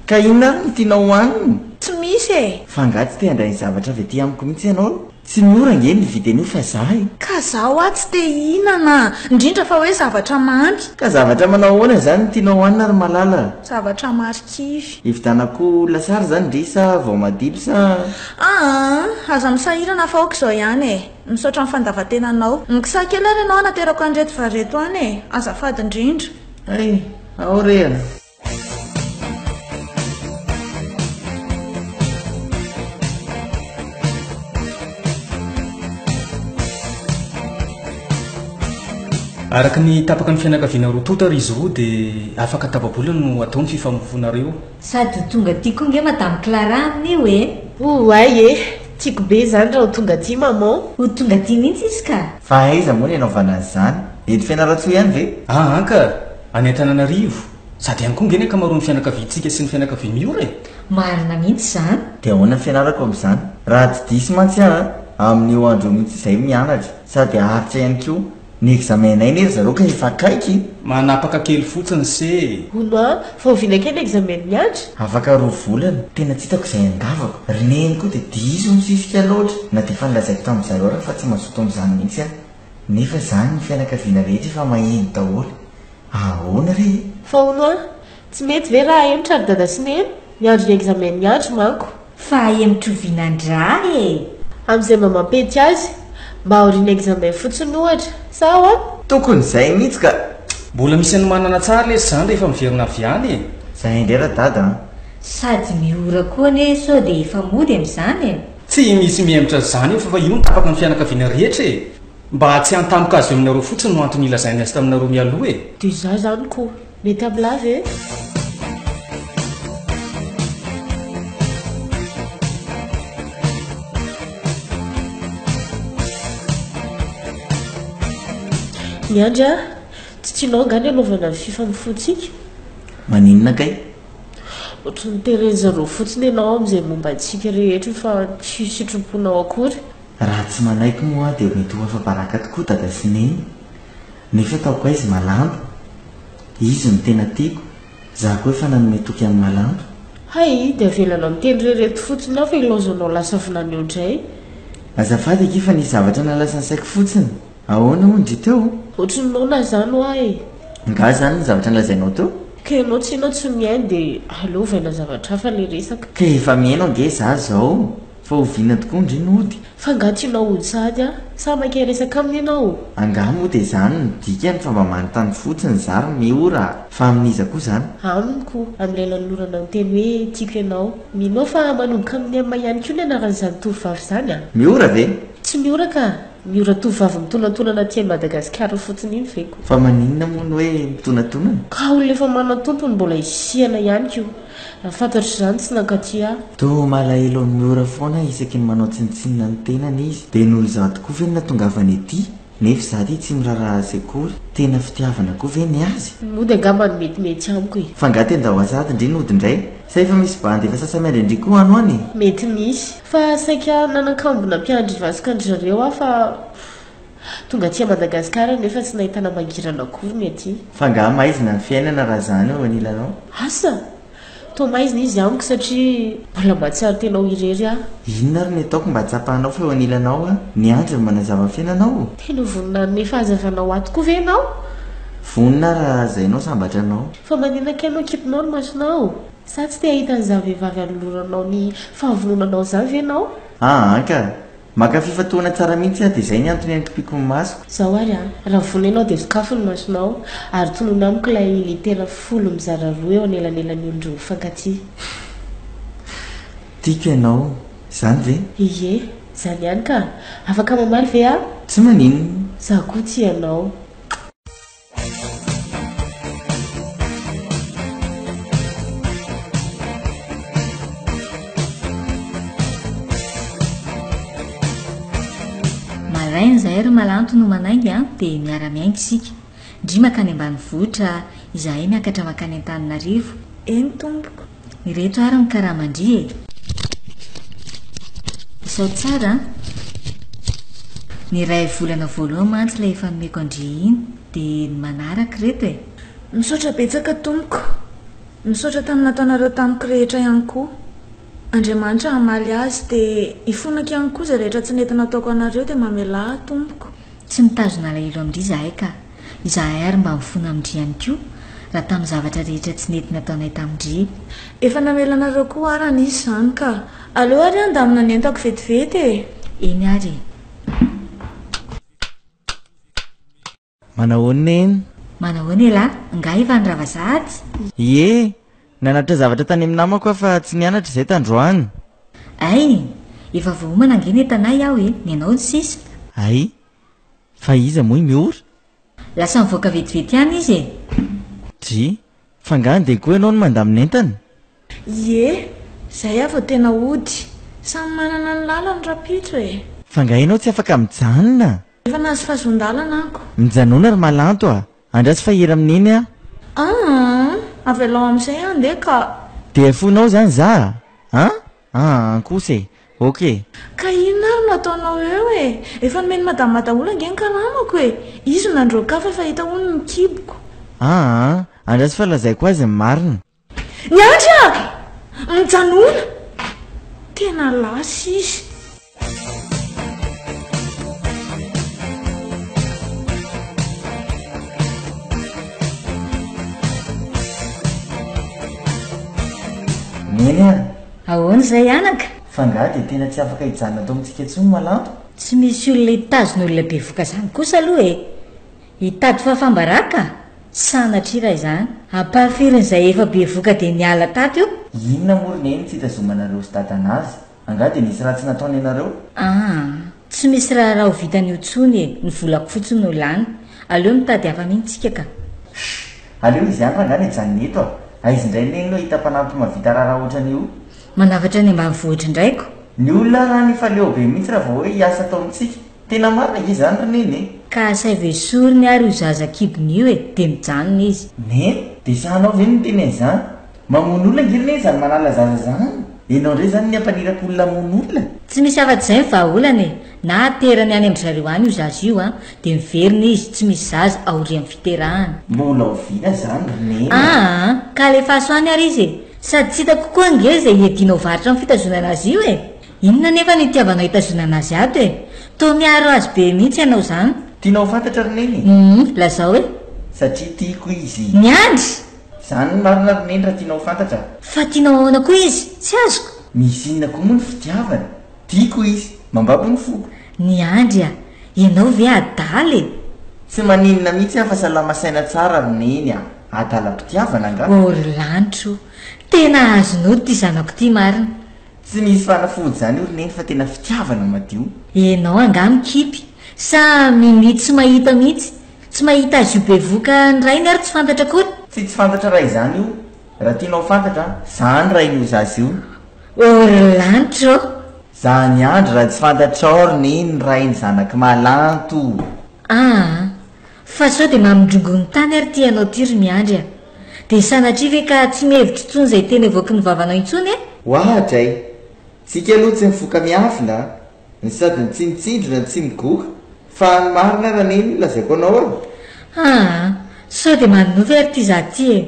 Ka inona ary no tianao hohanina? Tsy misy e! Fa angaha tsy te handray ny zavatra avy aty amiko mihitsy ianao? Tsy Miora ange no nividy an'io fa za e! Ka za hoa tsy te hihinana, indrindra fa hoe zavatra mamy. Ka zavatra manao ahoana izany no tianao hohanina ry Malala? Zavatra marikivy. Hividianako lasary izany ndry sa voamadilo sa? Aa, aza misahirana fa aoka izao ihany e! Misaotra ny fandavan-tenanao. Mikisaha kely ary ianao hanaterako an'ireto vary ireto any e! Azafady indrindra. Hay, ao re a! Araka ny tapaka ny fianakaviana roa tonta ry izy roa dia afaka tapa-bolana no atao ny fifamofoanareo. Sady ho tonga aty koa nge Madame Clara amin'io e! Oay e! Tiako be izany raha ho tonga aty maman. Ho tonga aty mihitsy izy ka! Fa aiza moa ny anaovana an'izany? Eto Fianarantsoa ihany ve? Aa ka! Any Antananarivo. Sady any koa nge ny ankamaroan'ny fianakaviantsika sy ny fianakavian'i Miora e! Marina mihitsy izany. Dia ahoana ny fianarako amin'izany? Raha tsy diso mantsy aho an, amin'io andro io mihitsy izahay mianatra, sady haharitra ihany koa. Ny examen-nay anie ry zareo ka efa akaiky e! Manapaka kely fotsiny se e! Hono an, fa oviana kay ny examen-n'i Miandry? Afaka roa volana. Tena tsy hitako izay handavako. Ry neny koa dia diso misisika loatra. Na dia efa nolazaiko tamin-dry zareo ary fa tsy mazoto amin'izany mihitsy aho. Nefa izany ny fianakaviana rehetra efa maheno daholo. Ahoana re e? Fa hono an! Tsy mety ve raha ahemotra ry dada sy neny? Miandry ny examen-n'i Andry manko. Fa ahemotra oviana ndray e? Amin'izay mba mampety azy. Mba aorian'ny examen fotsiny ohatra. Sa ahoana? Tokony izay mihitsy ka! Mbola misy anomanana tsara lesy izany rehefa miverina avy any e! Zay indray ra dada an! Sady miora koa anie sao dia efa mody amin'izany e! Tsy misy mihemotra izany eo fa fa io no tapaka ny fianakaviana rehetra e! Mba tsy hantamoka azy eo aminareo fotsiny no antony ilazainy azy taminareo mialoha e! Dia izaho izany ko! Mety amin'lah ve? Miandry ah! Tsy tianao angaha ny hanaovana ny fifamofoantsika? Maninona kay? Ohatry ny teren-jareo fotsiny ianao amin'izay momba antsika rehetra fa tsy sitraponao akory. Raha tsy manaiky moa aho dia mety ho afa-baraka tokoa dada sy neny. Nefa ataoko aiza i Malanto? Izy no tena tiako, za koa efa nanome toky an'i Malanto. Hay, dia avelanao miteny irery eto fotsiny aho fa ilaozanao lasa vinany eo indray. Azafady akia fa nisy zavatra nahalasa ny saiko fotsiny. Ahoana hono ndry teo? Ohatry ny noana izany hoa e! Nga izany ny zavatra nolazainao teo? Ka ianao tsy ianao tsy mihaino dia aleo ovaina zavatra hafa ilay resaka. Ka efa mihaino ange za zao fa oviana tokoa ndry no hody? Fa nga tianao hody sahady aho? Sa maika hiresaka aminy ianao? Angaha moa dia izany no dikany fa mba manontany fotsiny za ry Miora a! Fa amin'iza koa izany? Amiko, amin'ilay nanolorana ny teny hoe tiako ianao. Mino aho fa manomboka amin'ny M ihany koa ny anaran'izany tovovavy izany a! Miora ve? Tsy Miora ka! Miora tovovavy mitonantonana aty Madagasikara fotsiny iny ve ko? Fa maninona moa ny hoe mitonantonana? Ka olona efa manan-tompony mbola hisihana ihany ko! Raha fantatro izany tsy nankaty aho. Toa malahelo an'i Miora foana isaky ny manao tsinontsinona ny tenany izy. Dia noho izaho tokoa ve no natongavany ety? Nefa izaho ity tsy miraharaha azy akory. Tena fitiavana koa ve ny azy? Mody angamba no metimety amiko e. Fa angaha tenda ho asady ndry ny hody indray? Sa efa misy bandy efa sasa-miandry an-dry koa any ho any e? Mety misy. Fa saika nanan-kambona mpiandry vasoka an-dry zareo aho fa tonga aty Madagasikara nefa tsy nahitana mangirana akory ny aty. Fa angaha maizina ny fiainana raha izany eo anilanao? Asa! Toa maizina izy amiko satria mbola mahatsiaro tena ho irery aho. Inona ary ny ataoko mba hahatsapanao fa eo anilanao aho? Ny andro no manazava ny fiainanao? Tena vonona hanome fahazavana ho ahy tokoa ve ianao? Vonona aho raha lazainao sambatra anao. Fa maninona kay no akipinao ny masonao? Sa tsy te hahita an'izany vehivavy anoloranao ny fahavononanao izany ve ianao? Aa ka! Maka fifantohana tsara mihitsy aho dia izay ny antony ankipiako ny masoko. Izao ary an! Raha vonona ianao dia sokafy ny masonao ary tonony amiko ilay litera folo mizara roa eo anelanelan'ny olon-droa mifankatia. Tiako ianao, izany ve? Ie, izany ihany ka! Afaka mamaly ve aho? Tsy maninona. Izaho koa tia anao. Maraina izahay ry Malanto no manainga an, dia miara-miainga isika. Ndry mankany ambanivohitra, izahay miakatra mankany Antananarivo. Eny tompoko. Ireto ary ny karaman-dry e! Isao tsara an! Ny iray volana voalohany mantsy ilay efa nomeko an-dry iny, dia ny manaraka ireto e! Misaotra betsaka tompoko. Misaotra tamin'ny nataonareo tamiko rehetra ihany koa. Andriamanitra hamaly azy dia hifonako ihany koa izay rehetra tsy nety nataoko anareo dia mamelà ahy tompoko. Tsy mitazona alahelo amin-dry izahay ka. Izahay ary mba mifona amin-dry ihany koa, raha tamin'ny zavatra rehetra tsy nety nataonay tamin-dry. Efa namela anareo koa aho raha nisy izany ka. Aleo ary handamina ny entako vetivety e! Eny ary e! Manahoana Neny? Manahoana elah? Angaha efa nirava sahady? Ie! Nanatitra zavatra tany amin'ny namako aho fa tsy nianatra izay tandroany. Hay! Efa voaomana ange ny entanay aho e! Ny anao no sisa. Hay! Fa iza moa i Miora? Lasa nivoaka vetivety ihany izy e! Dry, fa angaha andeha koa ianao no mandamina entana? Ie, izay aho vao tena hody. Samy manana ny lalany rahampitso e! Fa angaha ianao tsy afaka mijanona? Efa nahazo fahazoan-dalana ako. Mijanona ry Malanto a! Andraso fa hira amin'i Neny aho. Aa! Avelao amin'izay aho andeha ka. Dia afoinao izany za a! An? Aa kosa e! Ok e! Ka inona ary no ataonao eo e? Efa nomen'i Madama daholo ange ny karamako e! Izy no nandroaka ahy fa efa hita hono ny kiboko. Aa! Andraso fa lazaiko azy ny marina. Miandry a! Mijanona! Tena lasa izy. Neny a! Ahoana izay anaka? Fa angaha dia tena tsy afaka hijanona ato amintsika intsony Malanto? Tsy misy olona hitazona olona bevoka izany kosa aloha e! Hitady fahafambaraka? Sanatria raha izany. Ampahafirin'izay efa bevoka dia niala tato io? Inona moa ry Neny tsy hitazomanareo sy dadana azy? Angaha dia nisy ratsy nataony anareo? Aa! Tsy misy raharaha ho vitan'io intsony e! Ny volako fotsiny no lany. Aleo mitady hafa mihitsy tsika ka. Chut! Aleo izy ihany rangaha ny hijanona eto a! Aiza indray Neny no hahita mpanampy mahavita raharaha ohatran'io? Manafatra any ambanivohitra indray ko! Ny olona ary any efa leo be mihitsy raha vao hoe hiasa ato amintsika. Tena marina ange izany ry Neny e! Ka asaivo esoriny ary io zaza kibony io e! Dia mijanona izy. Neny, dia sahanao ve ny miteny an'izany? Mamono olona ange ry Neny izany manala zaza izany! Ianao indray izany ny hampaniraka olona hamono olona? Tsy misy afa-tsy izay ny vahaolana e! Na aterany any amin-dry zareo any io zaza io an, dia miverina izy, tsy misy zaza aorian'ny fiterahana. Mbola oviana izany ry Neny a! Aa! Ka alefaso any ary izy e! Sady tsy hitako koa ange izay hiadianao varotra amin'ny fitazonana azy io e! Inona anefa no itiavanao hitazonana azy ato e? Toa miaro azy be mihitsy ianao izany. Tianao ho fantatra ry Neny e? Humm, lazao e! Satria tiako izy. Miandry! Izany no marina ry Neny raha tianao ho fantatra. Fa tianao ahoana koa izy? Tsy azoko. Misy inona koa moa ny fitiavana? Tiako izy. Mambabo ny foko. Miandry a! Ianao ve adala e? Tsy maninona mihitsy aho fa salama saina tsara ry Neny a! Adalam-pitiavana angaha? O ry lanitra o! Tena azon'ody ity zanako ity marina. Tsy misy fanafody izany io ry Neny fa tena fitiavana madio. Ianao angaha mikipy? Sa minia tsy mahita mihitsy? Tsy mahita azy io bevoka ny rainy ary tsy fantatra akory? Tsy tsy fantatra raha izany io. Raha tianao ho fantatra, za ny rain'io zaza io. O ry lanitra ô! Zany andry raha tsy fantatrao ry Neny ny rain'ny zanak'i Malanto. Aa! Fa sao dia mamindrongo ny tany ary ity anao ity ry Miandry a! Dia sanatria ve ka tsy mihevitra intsony izay teny avoaky ny vavanao intsony e? Oadray! Tsika aloha tsy mifoka miafina a! Ny sady ny tsy mitsindrona no tsy migoka fa ny marina Raneny lazaiko anao e! Aa! Sao dia manonofy ary ity za ity e!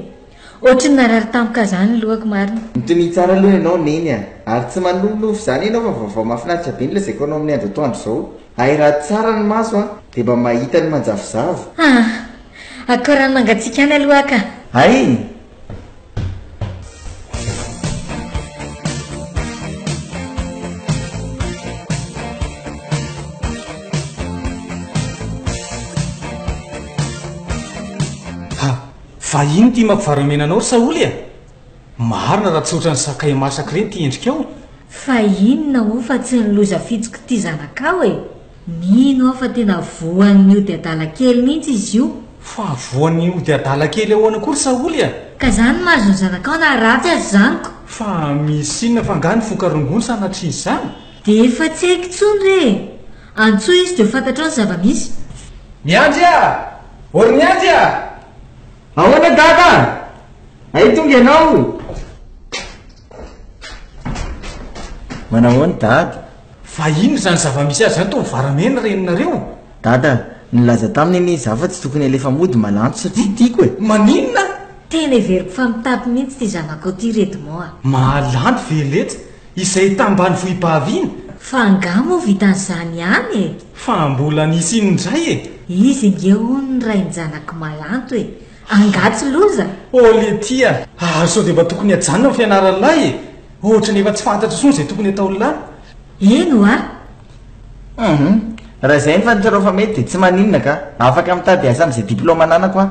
Ohatry ny narary tampoka zany ny lohako marina. Mitonia tsara aloha ianao Neny a! Ary tsy manonofy izany ianao fa vaovao mahafinaritra be no lazaiko anao amin'ny andro atoandro izao. Hay raha tsara ny maso a! Dia mba mahita ny manjavozavo. Aa! Akao rano mangatsiaka any aloha aho ka! Hay! Ha! Fa ino ity mampivaramena anao ry Saholy a? Marina raha tsy ohatran'ny sakay masaka ireny ity endrikao. Fa inona moa fa tsy ny loza fitsoko ity zanakao e? Mino aho fa tena voan'ny ody adala kely mihitsy izy io. Fa voan'ny ody adala kely ahoana koa ry Saholy a? Ka zany mahazo ny zanakao na ratsy aza izany ko. Fa misy inona fa angaha nifoka rongony sanatria izany? Dia efa tsy haiko intsony re e! Antsoy izy dia ho fantatrao ny zava-misy. Miandry a! Ô ry Miandry a! Ahoana Dada? Hay tonga ianao? Manahoana Dada? Fa inona izany zava-misy azy izany toa mivaramena reninareo? Dada, nilaza taminy anie izaho fa tsy tokony alefa mody Malanto satria tiako e! Maninona? Tena heveriko fa mitapy mihitsy ity zanakao ity ry Edmond a! Malanto ve letsy? Izay tambanivohibavy iny? Fa angaha moa vitan'izany ihany e? Fa mbola nisy iny indray e? Izy ange hono ny rain-janak'i Malanto e! Angaha tsy loza? Oh letia a! Ary sao dia mba tokony hajanona ny fianaran'lahy e? Ohatran'ny efa tsy fantatra intsony izay tokony hataon'lahy. Eny hoa! Hum! Raha izay no fantatrareo fa mety dia tsy maninona ka! Afaka mitady asa amin'izay diplaoma ananako aho.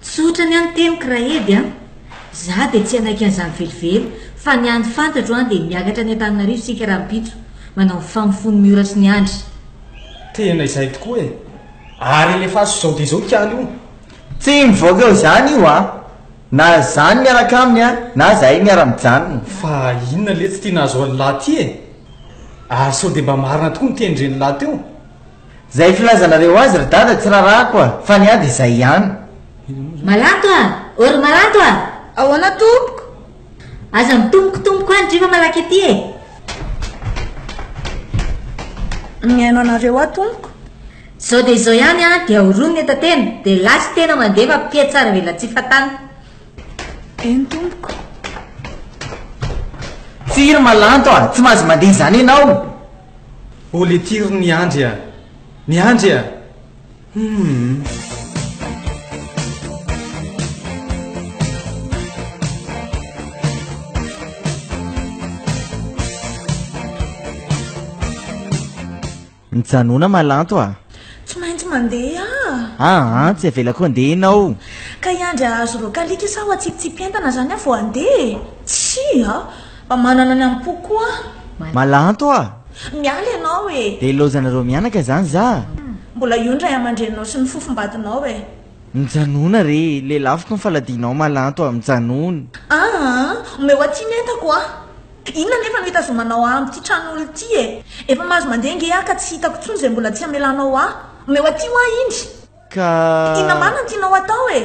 Tsotra ny ahy ny teniko Raedy a! Za dia tsy hanaiky an'izany velively fa ny hany fantatro an dia miakatra any Antananarivo isika rahampitso manao ny famofoan'ny Miora sy ny Andry. Tena izay tokoa e! Ary alefaso izao dia izao ikala io. Tsy mivoaka eo izany io an! Na za ny miaraka aminy an, na zahay miara-mijanona. Fa inona letsy ity nahazo an'lah ty e? Ary sao dia mba marina tokoa ny tenin-dren'lah teo? Zay filazanareo azy ry dada tsy rarahako a! Fa ny ahy dia zay ihany. Malanto a! Ô ry Malanto a! Ahoana tompoko? Aza mitombokotomboko any dry fa malaky aty e! Mihaino anareo aho tompoko. Zao dia izao ihany an, dia horono ny entan-tena, dia lasa tena mandeha fa mpihatsara velatsihy fatana. Eny tompoko. Tsia ry Malanto a! Tsy mahazo mandeha izany ianao! Oh letia ry Miandry a! Miandry a! Humm. Mijanona Malanto a! Tsy maintsy mandeha aho. Aa, tsy avelako handeha ianao. Ka hiandry hahazo rokalika sa ho atsipitsipy entana izany aho vao handeha e? Tsia, mba manana ny am-poko koa aho. Malanto a! Miala ianao e! Dia ilaozanareo mianaka izany za? Mbola io ny ray aman-dreninao sy ny fofombadinao e! Mijanona re, lelafiko ny faladianao Malanto a, mijanona. Aa, omeo aty ny entako a! Inona anefa no hitazomanao ahy amin'ity tranon'olona ity e? Efa mahazo mandeha ange aho ka tsy hitako intsony izay mbola tsy hamelanao ahy. Omeo aty hoa iny! Ka. Inona marina no tianao hatao e?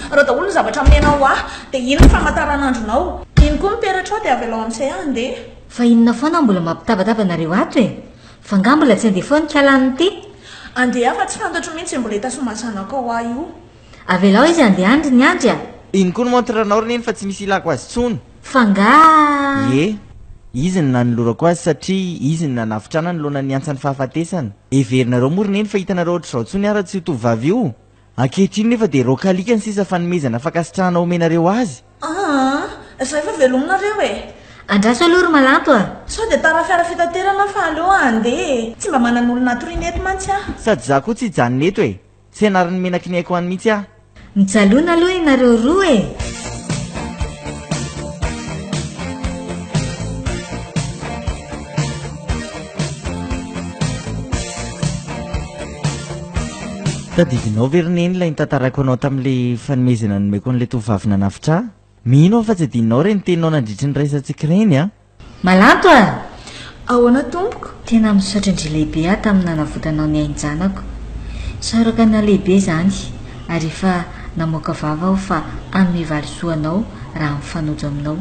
Ireo daholo ny zavatra omenao ahy, dia iny ny famataranandronao. Iny koa ny peratrao dia avelao amin'izay aho handeha. Fa inona foana no mbola mampitabataba anareo ato e? Fa angaha mbola tsy handeha foana ity alàna ity? Handeha aho fa tsy fantatro mihitsy izay mbola hitazoman'ny zanakao ahy io. Avelao izy handeha any ry Niandry a! Iny koa ny montre-nao ry neny fa tsy misy ilako azy intsony. F'angaha. Ie, izy no nanolorako azy satria izy no nanavotra ahy nanoloana ny antsan'ny fahafatesana. Heverinareo moa ry neny fa hitanareo ohatr'izao intsony aho raha tsy io tovovavy io? Ankehitriny nefa dia rokalika ny sisa fanomezana fankasitrahana omenareo azy. Aa, zay fa velominareo e! Andraso aloha ry Malanto a! Sao dia tara fiara fitaterana aho fa aleo aho handeha e! Tsy mba manan'olona hatoriana eto mantsy aho. Sady izaho koa tsy hijanona eto e! Tsy anarin'ny menaky ny aiko any mihitsy aho. Mijalona aloha ianareo roa e! Tadidinao ve ry Neny ilay nitantaraiko anao tamin'ilay fanomezana nomeko an'ilay tovovavy nanavotra ahy? Mino aho fa tsy adinonao ireny teninao nandritry ny resatsika ireny an! Malanto a! Ahoana tompoko? Tena misaotra indry lehibe aho tamin'ny nanavotanao ny ain-janako. Isaorako anao lehibe izany ary efa namoaka vava aho fa hanome valisoa anao raha mifanojo aminao.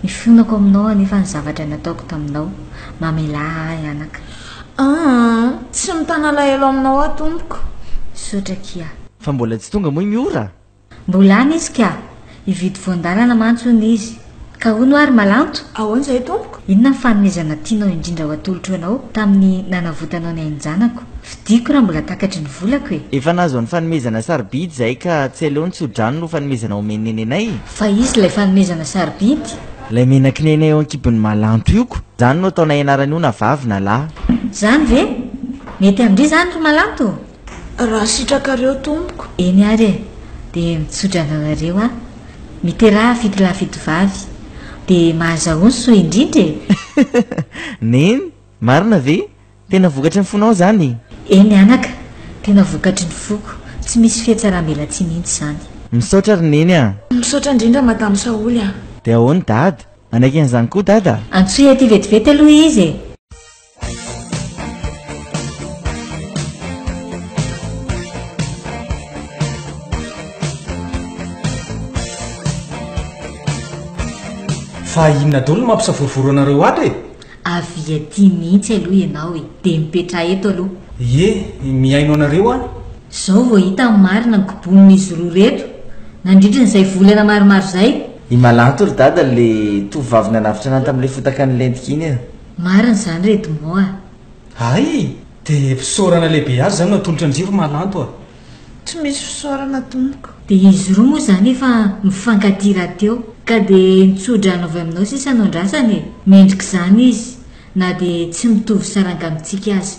Ifonako aminao anefa ny zavatra nataoko taminao. Mamelà ahy anaka. Aa, tsy mitana alahelo aminao aho tompoko. Misaotra akia. Fa mbola tsy tonga moa i Miora? Mbola any izy ka! Hividy voan-dalana mantsy hono izy. Ka hono ary Malanto? Ahoana izay tompoko? Inona ny fanomezana tianao indrindra ho atolotro anao tamin'ny nanavotanao ny ain-janako? Fidiko raha mbola takatry ny volako e! Efa nahazo ny fanomezana sarobidy izahay ka tsy aleo ny tso-drano no fanomezana omen'i Neny anay? Fa izy ilay fanomezana sarobidy? Ilay menaky ny ainay eo an-kibon'i Malanto io ko! Izany no ataonay anarany io na vavy na lahy. Izany ve? Mety amin-dry izany ry Malanto? Raha sitrakareo tompoko. Eny ary e! Dia mitsodrano anareo aho. Miteraha fitolahy fitovavy. Dia mahazahoa ny soa indrindra e! Neny, marina ve? Tena vokatry ny fonao izany? Eny anaka, tena vokatry ny foko. Tsy misy fihatsaram-belatsihy mihitsy izany. Misaotra ry Neny a! Misaotra indrindra Madame Saholy a! Dia ahoana Dada? Hanaiky an'izany koa Dada? Antsoy aty vetivety aloha izy e! Fa inona daholo no mampisavorovoro anareo ato e? Avia aty mihitsy aloha ianao e! Dia mipetraha eto aloha. Ie, mihaino anareo aho. Izao vao hita ny marina ny kobonin'izy roa ireto, nandritra izay volana maromaro izay. I Malanto ry dada le tovovavy nanavotra anah tamin'ilay fotaka nilentika iny a! Marina izany ry Edmond a! Hay! Dia fisaorana lehibe azy izany no atolotra an-dry ry Malanto a! Tsy misy fisaorana tompoko. Dia izy roa moa izany efa mifankatia rahateo, ka dia ny tso-drano avy aminao sisa no andrasany e! Mendrika izany izy, na dia tsy mitovy saranga amintsika aza.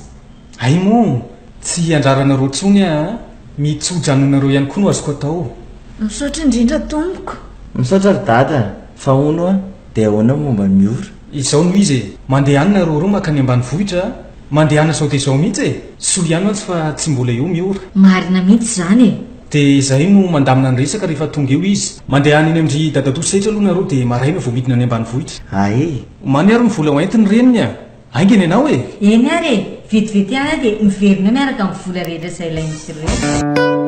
Hay moa, tsy andraranareo intsony aa! Mitso-drano anareo ihany koa no azoko atao. Misaotra indrindra tompoko. Misaotra ry dada a! Fa hono hoa, dia ahoana ny momba an'i Miora? Izao no izy e! Mandehana nareo roa mankany ambanivohitra a! Mandehana izao dia izao mihitsy e! Soa ihany mantsy fa tsy mbola eo Miora. Marina mihitsy izany e! Dia izahay no mandamina ny resaka rehefa tonga eo izy. Mandehana eny amin-dry dadatoa Setra aloha nareo dia maraina vao midina any ambanivohitra. Hay! Omany ary ny vola ho entiny reniny a! Haingana ianao e! Eny ary e! Vetivety ihany aho dia miverina eo miaraka amin'ny vola rehetra izay ilain'izy ireo.